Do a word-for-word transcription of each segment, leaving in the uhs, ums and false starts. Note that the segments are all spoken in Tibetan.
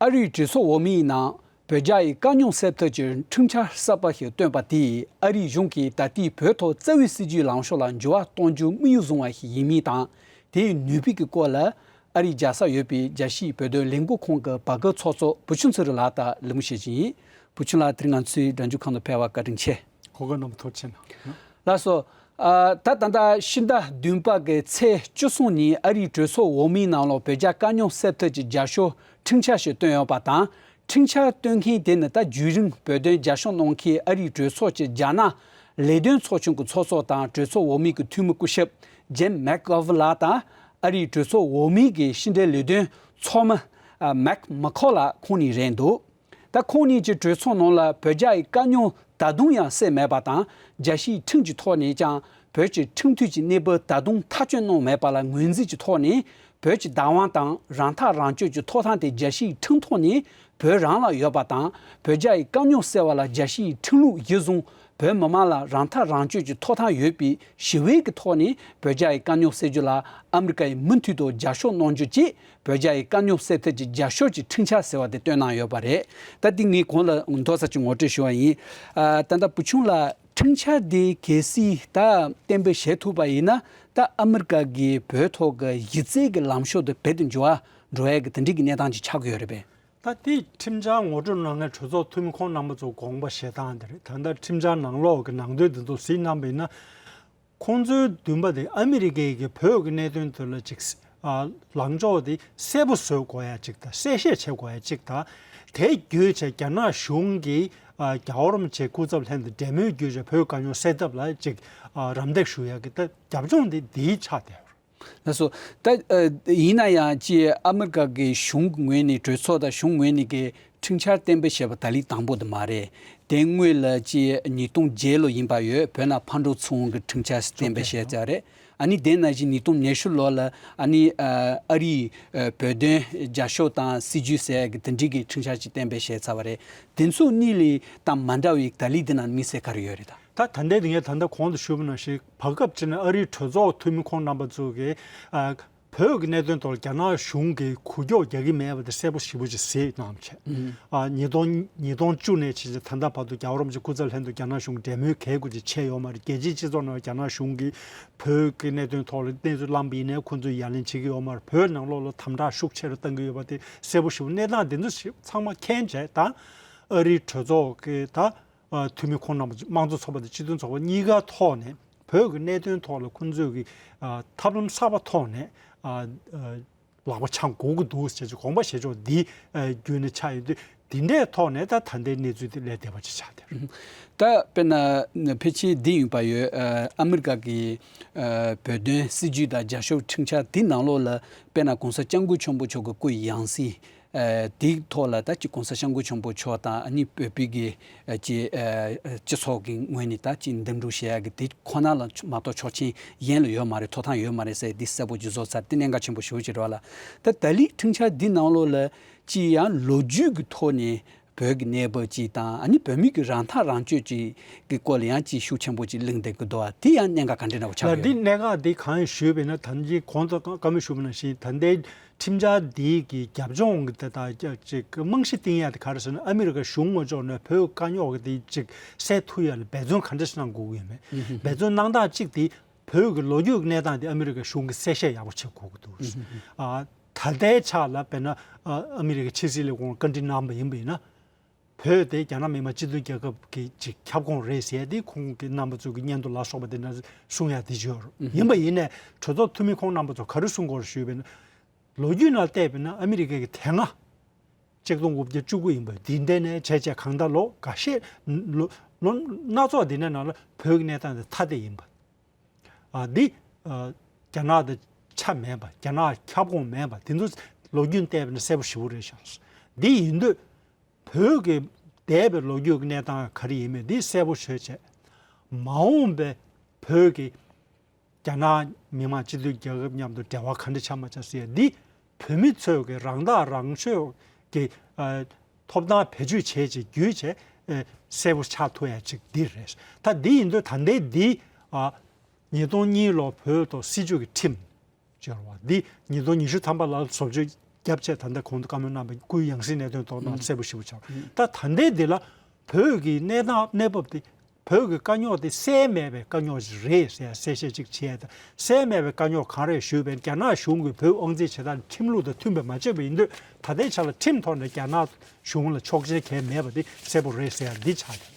ཨ་རིའི་གྲོས་ཚོགས་འོག་མའི་ནང་བོད་རྒྱ་ཡི་དཀའ་རྙོག་སེལ་ཐབས་ཀྱི་འཕྲིན་བཅར་གསར་པ་ཞིག་བཏོན་པ་དེས། ཨ་རིའི་གཞུང་གིས་ད་ལྟའི་བོད་ཐོག་རྩ་བའི་སྲིད་ཇུས་ལངས་ཕྱོགས་ལ་འགྱུར་བ་གཏོང་རྒྱུའི་དམིགས་ཡུལ་བཟུང་བ་ཞིག་ཡིན་མིན་དང་། དེའི་ནུས་པའི་གི་སྐོར་ལ། ཨ་རིའི་རྒྱལ་ས་ཡོད་པའི་རྒྱལ་སྤྱིའི་བོད་དོན་ལས་འགུལ་ཁང་གི་བར་སྐབས་ཚོགས་གཙོ་བུ་ཆུང་ཚེ་རིང་ལགས་དང་གླེང་མོལ་བྱེད་ཀྱི་ཡིན། བུ་ཆུང་ལགས། དེ་རིང་ང་ཚོའི་སྒྲ་འཇུག་ཁང་དུ་ཕེབས་པར་བཀའ་དྲིན་ཆེ། གོ་སྐབས་གནང་བར་ཐུགས་རྗེ་ཆེ་གནང་། ལགས་སོ། ཨ། ད་ད་ལྟ་ཕྱི་ཟླ་བདུན་པ་གི་ཚེས་བཅུ་གསུམ་ཉིན་ཨ་རིའི་གྲོས་ཚོགས་འོག་མའི་ནང་ལོགས་བོད་རྒྱ་དཀའ་རྙོག་སེལ་ཐབས་ཀྱི་རྒྱབ་སྐྱོར་འཕྲིན་བཅར་ཞིག་བཏོན་ཡོད་པ་དང་། འཕྲིན་བཅར་བཏོན་མཁན་དེ་ནི་ད་བརྒྱུད་རིམ་བོད་དོན་རྒྱབ་སྐྱོར་གནང་མཁན་ཨ་རིའི་གྲོས་ཚོགས་ཀྱི་རྒྱ་ནག་ལས་དོན་ཚོགས་ཆུང་གི་ཚོགས་གཙོ་དང་གྲོས་ཚོགས་འོག་མའི་གི་འཐུས་མི་སྐུ་ཞབས་ཇེམ་མེག་གྷོ་ཝན་ལགས་དང་། ཨ་རིའི་གྲོས་ཚོགས་འོག་མའི་གི་ཕྱི་འབྲེལ་ལས་དོན་ཚོགས་མི་མེག་མ་ཁོ་ལགས་ཁོང་གཉིས་རེད་འདུག་ད་ཁོང་གཉིས་ཀྱིས་གྲོས་ཚོགས་ནང་ལ་བོད་རྒྱ་ཡི་དཀའ་རྙོག་ད་དུང་ཡང་སེལ་མེད་པ་དང་། རྒྱལ་སྤྱིའི་ཁྲིམས་ཀྱི་ཐོག་ནས་ཀྱང་བོད་ཀྱི་ཁྲིམས་མཐུན་གྱི་གནས་བབ་ད་དུང་ཐག་གཅོད་གནང་མེད་པ་ལ་ངོས་འཛིན་གྱི་ཐོག་ནས། བོད་ཀྱི་བདག་དབང་དང་རང་ཐག་རང་གཅོད་ཀྱི་ཐོབ་ཐང་དེ་རྒྱལ་སྤྱིའི་ཁྲིམས་ཐོག་ནས་བོད་རང་ལ་ཡོད་པ་དང་། བོད་རྒྱ་ཡི་དཀའ་རྙོག་སེལ་བ་ལ་རྒྱལ་སྤྱིའི་ཁྲིམས་ལུགས་གཞིར་བཟུང་བོད་མི་མང་ལ་རང་ཐག་རང་གཅོད་ཀྱི་ཐོབ་ཐང་ཡོད་པའི་ཞི་བའི་གི་ཐོག་ནས་བོད་རྒྱ་ཡི་དཀའ་རྙོག་སེལ་རྒྱུ་ལ་ཨ་མི་རི་ཀ་ཡིས་མུ་མཐུད་དུ་རྒྱབ་སྐྱོར་གནང་རྒྱུ་བཅས། བོད་རྒྱ་ཡི་དཀའ་རྙོག་སེལ་ཐབས་ཀྱི་རྒྱབ་སྐྱོར་གྱི་འཕྲིན་བཅར་ཟེར་བ་དེ་བཏོན་གནང་ཡོད་པ་རེད། ད་དེ་ངས་གོང་ལ་མདོ་ཙམ་ཅིག་ངོ་སྤྲོད་ཞུ་བ་ཡིན། ཨ། ད་ལྟ་བུ་ཆུང་ལགས། འཕྲིན་བཅར་འདི་གལ་སྲིད་ད་གཏན་འབེབས་བྱེད་ཐུབ་པ་ཡིན་ན། ད་ཨ་མི་རི་ཀ་གིས་བོད་ཐོག་གི་གཞི་རྩའི་གི་ལངས་ཕྱོགས་དེ་རྦད་དེ་འགྱུར་བ་འགྲོ་ཡ་གི་དེ་འདྲའི་གི་གནས་སྟངས་ཅིག་ཆགས་ཀྱི་ཡོད་རེད་པས། ད་དེ་འཕྲིན་བཅར་ངོ་སྤྲོད་གནང་མཁན་གྲོས་ཚོགས་འཐུས་མི་ཁོང་རྣམ་པ་ཚོ་དགོངས་པ་བཞེས་སྟངས་དེ་རེད། ད་ལྟ་འཕྲིན་བཅར་ནང་ལོགས་ཀྱི་ནང་དོན་འདི་ཚོ་གཟིགས་གནང་པ་ཡིན་ན། ཁོང་ཚོའི་འདུན་པ་དེ་ཨ་མི་རི་ཀའི་གི་བོད་ཀྱི་གནད་དོན་དེ་ལ་ཅིག་ཨ། ལངས་ཕྱོགས་དེ་གསལ་པོ་བཟོ་དགོས་ཡ་ཅིག་དང་། གསལ་བཤད་བྱེད་དགོས་ཡ་ཅིག་དང་། དེ་བརྒྱུད་བྱས་རྒྱ་ནག་གཞུང་གིས་ཨ། རྒྱལ་བ་རིན་པོ་ཆེའི་སྐུ་ཚབ་ལྷན་དུ་འབྲེལ་མོལ་བརྒྱུད་བྱས་བོད་དཀའ་རྙོག་སེལ་ཐབས་ལ་ཅིག་ཨ། རམ་འདེགས་ཞུ་ཡ་གི་ད་རྒྱབ་ལྗོངས་དེ་འདིའི་ཆ་དེ། ལགས་སོ། ད་ཨ། ཡིན་ན་ཡང་ཅིག་ཨ་མི་རི་ཀ་གི་གཞུང་གི་ངོས་ནས། གྲོས་ཚོགས་དང་གཞུང་ངོས་ནས་གི་འཕྲིན་བཅར་གཏན་འབེབས་བྱས་པ་ད་ལན་དང་པོ་དེ་མ་རེད། དེ་སྔོན་ལ་ཅིག་ཉིས་སྟོང་བརྒྱད་ལོ་ཡིན་པ་ཡོད། བོད་ནང་ཕར་འགྲོ་ཚུར་འོང་གི་འཕྲིན་བཅར་གཏན་འབེབས་བྱས་ཚར་རེད། ཨ་ནི་དེ་ནང་བཞིན་ཉིས་སྟོང་ཉི་ཤུ་ལོ་ལ་ཨ་ནི་ཨ་རིའི་བོད་དོན་རྒྱབ་སྐྱོར་དང་སྲིད་ཇུས་ཟེར་གི་དེ་འདྲའི་གི་འཕྲིན་བཅར་ཅིག་གཏན་འབེབས་བྱས་ཚར་བ་རེད། དེ་ཚོ་གཉིས་ལས་ད་མ་འདྲ་བའི་ད་ལན་དེ་ནང་དམིགས་བསལ་ག་རེ་ཡོད་རེད་ད། ད་ད་ལྟའི་དེ་ངས་ད་ལྟ་གོང་དུ་ཞུས་པ་ནང་བཞིན། བར་སྐབས་ཅིག་ནས་ཨ་རིའི་གྲོས་ཚོགས་འཐུས་མི་ཁོང་རྣམ་པ་ཚོ་གིས་ཨ། བོད་ཀྱི་གནད་དོན་ཐོག་ལ་རྒྱ་ནག་གཞུང་གིས་འགུལ་སྐྱོད་རྒྱག་གི་མེད་པ་དེ་གསལ་པོ་ཞེ་པོ་ཅིག་གཟིགས་གནང་བྱས། ཨ། ཉིས་སྟོང་ཉིས་སྟོང་བཅུ་ནས་བྱས་ཏེ་ད་ལྟ་བར་དུ་རྒྱལ་བ་རིན་པོ་ཆེ་སྐུ་ཚབ་ལྷན་དུ་རྒྱ་ནག་གཞུང་འབྲེལ་མོལ་གལ་དགོས་ཅིག་བྱས་ཡོད་མ་རེད། རྒྱལ་སྤྱིའི་སྤྱི་ཚོགས་ནང་རྒྱ་ནག་གཞུང་གིས་བོད་ཀྱི་གནད་དོན་ཐོག་ལ་གནས་ཚུལ་བླངས་པ་ཡིན་ནའི་ཁོང་ཚོས་ཡ་ལན་བྱེད་ཀྱི་ཡོད་མ་རེད། བོད་ནང་ལོགས་ལ་དམ་དྲག་ཤུགས་ཆེ་རུ་གཏང་གི་ཡོད་པ་དེ་གསལ་པོ་ཞེ་པོ། གནས་སྟངས་དེ་ཚོ་ཞིག་ཚང་མ་མཁྱེན་བྱས། ད་ཨ་རིའི་གྲོས་ཚོགས་ཀྱི་ད་ཨ་འཐུས་མི་ཁོང་རྣམ་པ་དམངས་གཙོ་ཚོགས་པ་དང་སྤྱི་མཐུན་ཚོགས་པ་གཉིས་ཀ་ཐོག་ནས་བོད་ཀྱི་གནད་དོན་ཐོག་ལ་ཁོང་ཚོས་ཀྱི་ཨ་ཐབས་ལམ་གསར་པ་ཐོག་ནས་ཨ་ཨ་ལག་པ་འཆང་དགོས་ཀྱི་འདུག་ཅེས་ཀྱི་དགོངས་པ་བཞེས་ཕྱོགས་འདི་ཨ་བརྒྱུད་ནས་ཆགས་ཡོད་དུས། འདི་འདྲའི་ཐོག་ནས་ད་ད་ལྟའི་གནས་ཚུལ་དེ་ལས་བདེ་བ་ཅིག་ཆགས་བསྡད་རེད། ད་དཔེར་ན་ཕལ་ཆེར་འདི་ཡིན་པ་ཡོད། ཨ་ཨ་མི་རི་ཀ་གི་ཨ་བོད་དོན་སྲིད་ཇུས་དང་རྒྱབ་སྐྱོར་འཕྲིན་བཅར་འདི་ནང་ལོགས་ལ། དཔེར་ན་གོང་ས་སྐྱབས་མགོན་ཆེན་པོ་མཆོག་གི་སྐུའི་ཡང་སྲིད། ཨ་དེའི་ཐོག་ལ་ད་ཅིག་གོང་ས་སྐྱབས་མགོན་ཆེན་པོ་མཆོག་དང་། ཨ་ནི་བོད་པའི་གི་ཨ་ཅིག་ཨ་སྤྱི་ཚོགས་ཀྱི་ངོས་ནས་ད་ཅིག་འདེམས་སྒྲུག་བྱེད་ཡ་གི་དེ་ཁོ་ན་ལ་མ་གཏོགས་ཆོག་མཆན་གཞན་ལ་ཡོད་མ་རེད། ཐོབ་ཐང་ཡོད་མ་རེད་ཟེར། འདི་གསལ་པོ་ཅིག་བཟོ་ཚར། དེ་གནད་འགག་ཆེན་པོ་ཞེ་པོ་ཅིག་རེད་བ་ལ། ད་ད་ལན་འཕྲིན་བཅར་འདི་ནང་ལོགས་ལ་ཅིག་ཡང་ལོ་རྒྱུས་ཀྱི་ཐོག་ནས་བོད་ཀྱི་གནས་བབ་ཅིག་དང་། ཨ་ནི་བོད་མི་གི་རང་ཐག་རང་གཅོད་ཅིག་གི་སྐོར་ལ་ཡང་ཅིག་ཤུགས་ཆེན་པོ་ཅིག་གླེང་བསྡད་ཀྱི་འདུག་བ། དེ་ཡང་གནད་འགག་ག་འདྲ་འདྲ་བོ་ཆགས་ཡོད། ལགས། འདི་གནད་འགག་འདི་གང་ཡིན་ཞུས་པ་ཡིན་ན། ད་ཅི་གོང་དུ་བཀའ་མོལ་ཞུས་པ་ནང་བཞིན། ད་ལྟའི་འཕྲིན་བཅར་འདི་གི་རྒྱབ་ལྗོངས་ཀྱི་དེ་དང་ཅིག་རྨང་གཞི་བཏིང་ཡ་དེ་ག་རེ་ཟེར་ན། ཨ་མི་རི་ཀ་གཞུང་ངོས་ཕྱོགས་ནས་བོད་དཀའ་རྙོག་གི་དེ་ཅིག་སེལ་ཐུབ་ཡ་ལ་འབད་བརྩོན་ག་འདྲ་ཞིག་གནང་དགོས་ཀྱི་ཡོད་མེད། འབད་བརྩོན་གནང་སྟངས་གཅིག་དེ། བོད་ཀྱི་ལོ་རྒྱུས་ཀྱི་གནས་སྟངས་དེ་ཨ་མི་རི་ཀ་གཞུང་གིས་གསལ་བཤད་ཡག་པོ་བྱེད་དགོས་ཀྱི་འདུག། ཨ་ད་ལྟའི་ཆ་ལ་དཔེར་ན་ཨ་ཨ་མི་རི་ཀའི་ཕྱི་སྲིད་ལས་ཁུངས་ལ་བཀའ་འདྲི་གནང་བ་ཡིན་པ་ཡིན་ན། བོད་དེ་རྒྱ་ནག་མི་དམངས་སྤྱི་མཐུན་རྒྱལ་ཁབ་ཀྱི་ཅིག་ཁྱབ་ཁོངས་རེད་ཟེར་ཏེ། ཁོང་གི་རྣམ་པ་ཚོ་གི་སྙན་ཐོ་ལ་སོགས་པ་དེ་ནང་གསུང་ཡ་དེ་ཅིག་ཡོད་རེད། ཡིན་པ་ཡིན་ནའི་གྲོས་ཚོགས་འཐུས་མི་ཁོང་རྣམ་པ་ཚོ་ག་རེ་གསུང་གི་ཡོད་རེད་ཞུས་པ་ཡིན་ན། ལོ་རྒྱུས་ནང་བལྟས་པ་ཡིན་ན། ཨ་མི་རི་ཀ་གི་དེ་སྔ་ཆིག་སྟོང་དགུ་བརྒྱ་བཅུ་དགུ་ཡིན་པ་འདི་འདྲ་ནས་བྱས་བྱས་གང་ལྟར་ལོ་འགའ་ཤས། ལོ་ལོ་སྣ་ཚོགས་འདི་འདྲ་ནང་ལ་བོད་ཀྱི་གནས་སྟངས་དེ་ཐ་དད་ཡིན་པ། ཨ་འདི་ཨ་རྒྱ་ནག་དང་ཆ་མེད་པ། རྒྱ་ནག་ཁྱབ་ཁོངས་མེད་པ་དེ་ཚོ་ལོ་རྒྱུས་བལྟས་པ་ན་གསལ་པོ་ཞེ་པོ་རེད་ཤག། འདི་ཡིན་དུས་བོད་ཀྱི་འདས་པའི་ལོ་རྒྱུས་ཀྱི་གནས་སྟངས་ག་རེ་ཡིན་མིན་འདི་གསལ་པོ་ཤོད་བྱས། མ་འོངས་པའི་བོད་ཀྱི་རྒྱ་ནག་མི་དམངས་སྤྱི་མཐུན་རྒྱལ་ཁབ་མཉམ་དུ་འབྲེལ་བ་ག་འདྲ་ཆགས་མ་ཆགས་ཟེར་ཡ་འདི། བོད་མི་ཚོས་ཀྱི་རང་ཐག་རང་གཅོད་ཀྱི་ཨ་ཐོབ་ཐང་བེད་སྤྱོད་བྱས་བྱས་བརྒྱུད་བྱས། ཨ་གསལ་པོ་ཆགས་ཐུབ་ཡ་ཅིག་འདི་རེད། ད་འདི་ཡིན་དུས་ད་ལྟའི་འདི་ཨ་ཉིས་སྟོང་གཉིས་ལོ་བོད་ཐོག་སྲིད་བྱུས་ཀྱི་ཁྲིམས་ཅིག་ཡོད་རེད་བ། འདི་ཉིས་སྟོང་ཉི་ཤུ་ཐམ་པ་ལ་བཟོ་བཅོས་ རྒྱབ་ཆེ་ད་ལྟ་གོང་དུ་བཀའ་མོལ་གནང་བའི་སྐུའི་ཡང་སྲིད་གནད་དོན་ཐོག་ནས་གསལ་པོ་ཞེ་པོ་ཆགས། ད་ད་ལྟའི་འདི་ལ་བོད་ཀྱི་གནས་སྟངས་གནས་བབ་དེ་བོད་ཀྱི་དཀའ་རྙོག་དེ་སེལ་མེད་པའི་དཀའ་རྙོག་ཅིག་རེད་ཟེར་ཡ་གསལ་བཤད་ཅིག་བྱས་ཡ་དང་། སེལ་མེད་པའི་དཀའ་རྙོག་གང་རེད་ཞུས་པས་རྒྱ་ནག་གཞུང་གིས་བོད་དབང་འཛིན་བྱེད་སྟངས་ཁྲིམས་ལུགས་དང་མཐུན་པ་མ་བྱས་པ་ཡིན་དུས། ད་ལྟའི་ཆ་ལ་ཁྲིམས་ཐོག་ནས་རྒྱ་ནག་གཞུང་ལ་ཆོག་མཆན་གང་ཡང་མེད་པ་དེ་གསལ་པོ་རེད་ཟེར་ཡ་འདི་ཆགས་ཀྱི་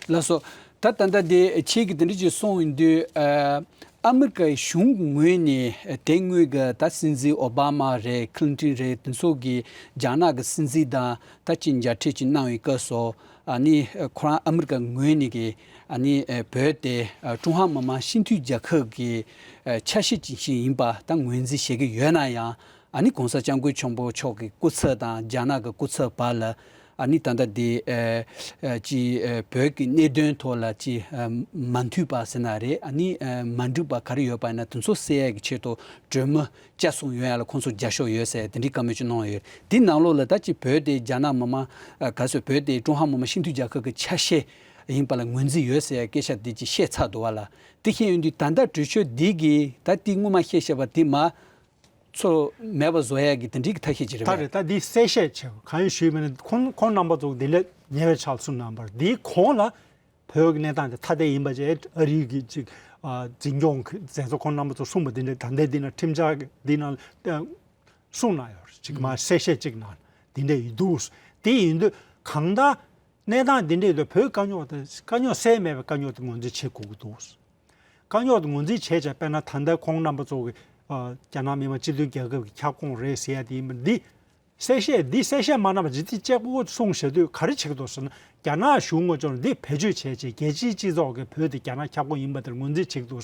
ཡོད་རེད། ལགས་སོ། ད་ད་ལྟ་དེ་ཁྱེད་ཀྱིས་དེ་འདྲ་ཅིག་གསུངས་ཡོང་དུས། ཨ་ཨ་མི་རི་ཀའི་གཞུང་གི་ངོས་ནས་དེ་སྔོན་གྱི་ད་སྲིད་འཛིན་ཨོ་བྷ་མ་རེད། ཁི་ལིན་ཏོན་རེད། དེ་ཚོ་གིས་རྒྱ་ནག་གི་སྲིད་འཛིན་དང་ད་ཅིག་མཇལ་འཕྲད་ཅིག་གནང་བའི་སྐབས་སུ། ཨ་ནི་ཁོ་རང་ཨ་མི་རི་ཀའི་ངོས་ནས་ཀྱི་ཨ་ནི་བོད་དེ་ཀྲུང་ཧྭ་མི་དམངས་སྤྱི་མཐུན་རྒྱལ་ཁབ་ཀྱི་ཆ་ཤས་ཅིག་ཞིག་ཡིན་པ་ད་ངོས་འཛིན་བྱེད་ཀྱི་ཡོད་ན་ཡང་། ཨ་ནི་གོང་ས་སྐྱབས་མགོན་ཆེན་པོ་མཆོག་གི་སྐུ་ཚབ་དང་རྒྱ་ནག་གི་སྐུ་ཚབ་བར་ལ། ཨ་ནི་ད་ལྟ་དེ་ཨ་ཨ་ཅི་ཨ་བོད་ཀྱི་གནད་དོན་ཐོག་ལ་ཅི་ཨ་མ་མཐུན་པ་ཟེར་ན་རེད། ཨ་ནི་ཨ་མ་འགྲིག་པ་ག་རེ་ཡོད་པ་ཡིན་ན་དེ་ཚོ་སེལ་ཡག་གི་ཆེད་དུ་གྲོས་མོལ་བཅའ་གསུང་ཡོང་ཡག་ལ་ཁོང་ཚོ་རྒྱབ་སྐྱོར་ཡོད་ཟེར་དེ་འདྲའི་བཀའ་མོལ་ཅིག་གནང་ཡོད། དེ་ནང་ལོགས་ལ་ད་ཅི་བོད་དེ་རྒྱ་ནག་མི་དམངས་ཨ་ག་ཚོད་བོད་དེ་ཀྲུང་ཧྭ་མི་དམངས་སྤྱི་མཐུན་རྒྱལ་ཁབ་ཀྱི་ཆ་ཤས་ཡིན་པ་ལ་ངོས་འཛིན་ཡོད་ཟེར་ཡག་སྐད་ཆ་དེ་ཅིག་བཤད་ཚར་འདུག་བ་ལ། དེ་བཤད་ཡོང་དུས་ད་ལྟ་གྲོས་ཆོད་འདི་གི་ད་དེ་སྔོན་མ་བཤད་བཤད་པ་དེ་མ། ཚོ་མེད་པ་བཟོ་ཡ་གི་དེ་འདྲའི་གི་ཐབས་ཤེས་ཅིག་རེད་ད་པས། རེད། ད་འདི་གསལ་བཤད་བྱས་གང་ཡིན་ཞུས་པ་ན། ཁོང་ཁོང་རྣམ་པ་ཚོ་འདི་འདྲ་ཉེ་བའི་ཆར་གསུངས་གནང་བར། འདིའི་གོང་ལ་བོད་ཀྱི་གནས་སྟངས་དེ་ཐ་དད་ཡིན་པ་བཅས་ཨ་རིའི་གི་ཅིག་ཨ་འཛིན་སྐྱོང་གི་མཛད་གཙོ་ཁོང་རྣམ་པ་ཚོ་གསུངས་པ་འདི་འདྲ། ད་ལྟའི་འདི་ན་ཁྲིམས་འཆར་གི་འདི་ན་ཨ་གསུངས་གནང་ཡོད་རེད། ཅིག་མ་གསལ་བཤད་ཅིག་གནང་འདི་འདྲ་ཡིན་འདུག་དེ་ཡིན་དུས་གང་ལྟར། གནས་སྟངས་འདི་འདྲ་ཡོད་དུས་བོད་དཀའ་རྙོག་དང་དཀའ་རྙོག་སེལ་མེད་པའི་དཀའ་རྙོག་དེ་ངོས་འཛིན་བྱེད་དགོས་ཀྱི་འདུག་དཀའ་རྙོག་དེ་ངོས་འཛིན་བྱས་བྱས། དཔེར་ན་ད་ལྟ་ཁོང་རྣམ་པ་ཚོ་གི་ཨ་རྒྱ་ནག་མི་དམངས་སྤྱི་མཐུན་རྒྱལ་ཁབ་ཀྱི་ཁྱབ་ཁོངས་རེད་ཟེར་ཡ་དེ་ཡིན་པ་འདི། གསལ་བཤད་འདི་གསལ་བཤད་མ་གནང་བ་ཇི་སྟེ་གཅིག་པོ་གསུངས་བཞག་དུས་ག་རེ་བྱེད་ཀྱི་འདུག་ཟེར་ན། རྒྱ་ནག་གཞུང་ངོས་ཕྱོགས་ནས་འདི་བེད་སྤྱོད་བྱས་བྱས་རྒྱལ་སྤྱིའི་སྤྱི་ཚོགས་ཀྱིས་བོད་དེ་རྒྱ་ནག་ཁྱབ་ཁོངས་ཡིན་པ་དེར་ངོས་འཛིན་བྱེད་ཀྱི་འདུག་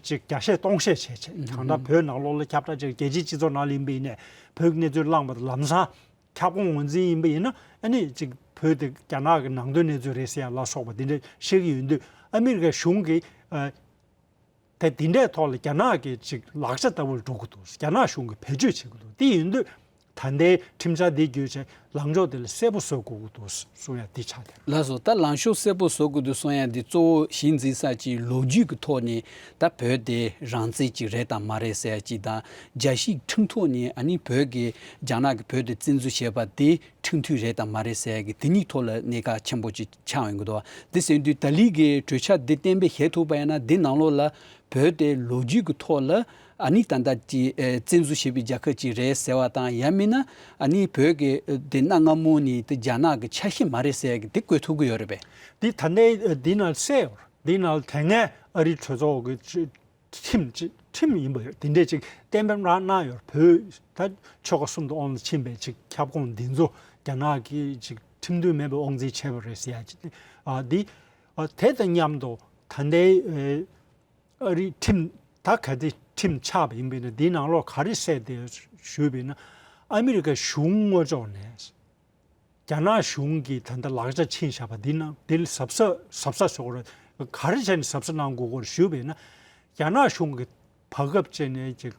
ཅིག་རྒྱ་བཤད་སྟོང་བཤད་བྱས་བྱས། གང་ལྟར་བོད་ནང་ལོགས་ལ་ཁྱབ་བསྒྲགས་བྱས་རྒྱལ་སྤྱིའི་སྤྱི་ཚོགས་ནང་ལ་ཡིན་པ་ཡིན་ནའི་བོད་ཀྱི་གནས་ཚུལ་བླངས་པ་དང་ལམ་སང་། ཁྱབ་ཁོངས་ངོས་འཛིན་ཡིན་པ་ཡིན་ན། ཨ་ནི་ཅིག་བོད་དེ་རྒྱ་ནག་གི་ནང་དོན་གནས་ཚུལ་རེད་ཟེར་ཡ་ལ་སོགས་པ་འདི་འདྲ་བཤད་ཀྱི་ཡོད་དུས། ཨ་མི་རི་ཀའི་གཞུང་གིས་ཨ་དེ་འདི་འདྲའི་ཐོག་ལ་རྒྱ་ནག་གི་ཅིག་ལག་ཆ་ལྟ་བུར་འགྲོ་གི་འདུག་རྒྱ་ནག་གཞུང་གིས་བེད་སྤྱོད་བྱེད་ཀྱི་འདུག་དེ་ཡིན་དུས་ད་ལྟའི་ཁྲིམས་འཆར་འདི་བརྒྱུད་བྱས་ལངས་ཕྱོགས་དེ་ལ་གསལ་པོ་བཟོ་དགོས་ཀྱི་འདུག་གསུང་ཡ་འདི་ཆགས་བསྡད། ལགས་སོ། ད་ལངས་ཕྱོགས་གསལ་པོ་བཟོ་དགོས་འདུག་གསུང་ཡ་འདི་གཙོ་བོ་གཞི་འཛིན་ས་ཅིག་ལོ་རྒྱུས་ཀྱི་ཐོག་ནས་ད་བོད་དེ་རང་བཙན་ཅིག་རེད་དང་མ་རེད་ཟེར་ཡ་ཅིག་དང་། རྒྱལ་སྤྱིའི་ཁྲིམས་ཐོག་ནས་ཨ་ནི་བོད་ཀྱི་རྒྱ་ནག་གིས་བོད་དེ་བཙན་འཛུལ་བྱས་པ་དེ་ཁྲིམས་མཐུན་རེད་དང་མ་རེད་ཟེར་ཡ་གི་དེ་གཉིས་ཐོག་ལ་གནད་འགག་ཆེན་པོ་ཅིག་ཆགས་ཡོང་གི་འདུག་དེ་ཟེར་དུས་ད་ལི་གི་གྲོས་འཆར་འདི་གཏན་འབེབས་བྱེད་ཐུབ་པ་ཡིན་ན། འདི་ནང་ལོགས་ལ་བོད་དེ་ལོ་རྒྱུས་ཀྱི་ཐོག་ལ་ཨ་ནི་ད་ལྟ་ཀྱི་ཨེ་བཙན་འཛུལ་བྱས་པའི་རྒྱལ་ཁབ་ཅིག་རེད་ཟེར་བ་དང་། ཡང་མིན་ན་ཨ་ནི་བོད་ཀྱི་ཨེ་དེ་གནའ་སྔ་མོ་ནས་དེ་རྒྱ་ནག་གི་ཆ་ཤས་མ་རེད་ཟེར་ཡ་གི་དེ་བཀོད་ཐུབ་ཀྱི་ཡོད་རེད་པས། འདི་ད་ལྟའི་ཨེ་འདི་ནང་གསལ་ཡོད་རེད། འདི་ནང་དེ་སྔའི་ཨ་རིའི་གྲོས་ཚོགས་ཀྱི་ཁྲིམས་ཅིག་ཁྲིམས་ཡིན་པ་ཡོད། དེ་འདྲས་ཅིག་གཏན་འབེབས་རང་གནང་ཡོད། བོད་ད་ཆོལ་ཁ་གསུམ་དུ་དབང་དུ་ཕྱིན་པའི་ཅིག་ཁྱབ་ཁོངས་འདི་ཚོ་རྒྱ་ནག་གིས་ཅིག་ཁྲིམས་མཐུན་མེད་པའི་དབང་འཛིན་བྱས་པ་རེད་ཟེར་ཡ་ཅིག་ཨ་འདི་ཨ་དེ་དང་མཉམ་དུ་ད་ལྟའི་ཨ་རིའི་ཁྲིམས་ད་ག་དེ་ཁྲིམས་ཆགས་པ་ཡིན་པས་ན། འདིའི་ནང་ལོགས་ག་རེ་གསལ་བསྡད་ཞུས་པས་ན། ཨ་མི་རི་ཀ་གཞུང་ངོས་ཕྱོགས་ནས། རྒྱ་ནག་གཞུང་གིས་ད་ལྟ་ལག་ཆ་ཕྱིན་བཞག་པ་འདི་ནང་འདི་ལ་གཟབ་གཟབ་གཟབ་གཟབ་བཟོ་དགོས་རེད། ག་རེ་བྱས་ནས་གཟབ་གཟབ་གནང་དགོས་ཀྱི་རེད་ཞུས་པས་ན། རྒྱ་ནག་གཞུང་གིས་བར་སྐབས་བྱས་ནས་ཅིག་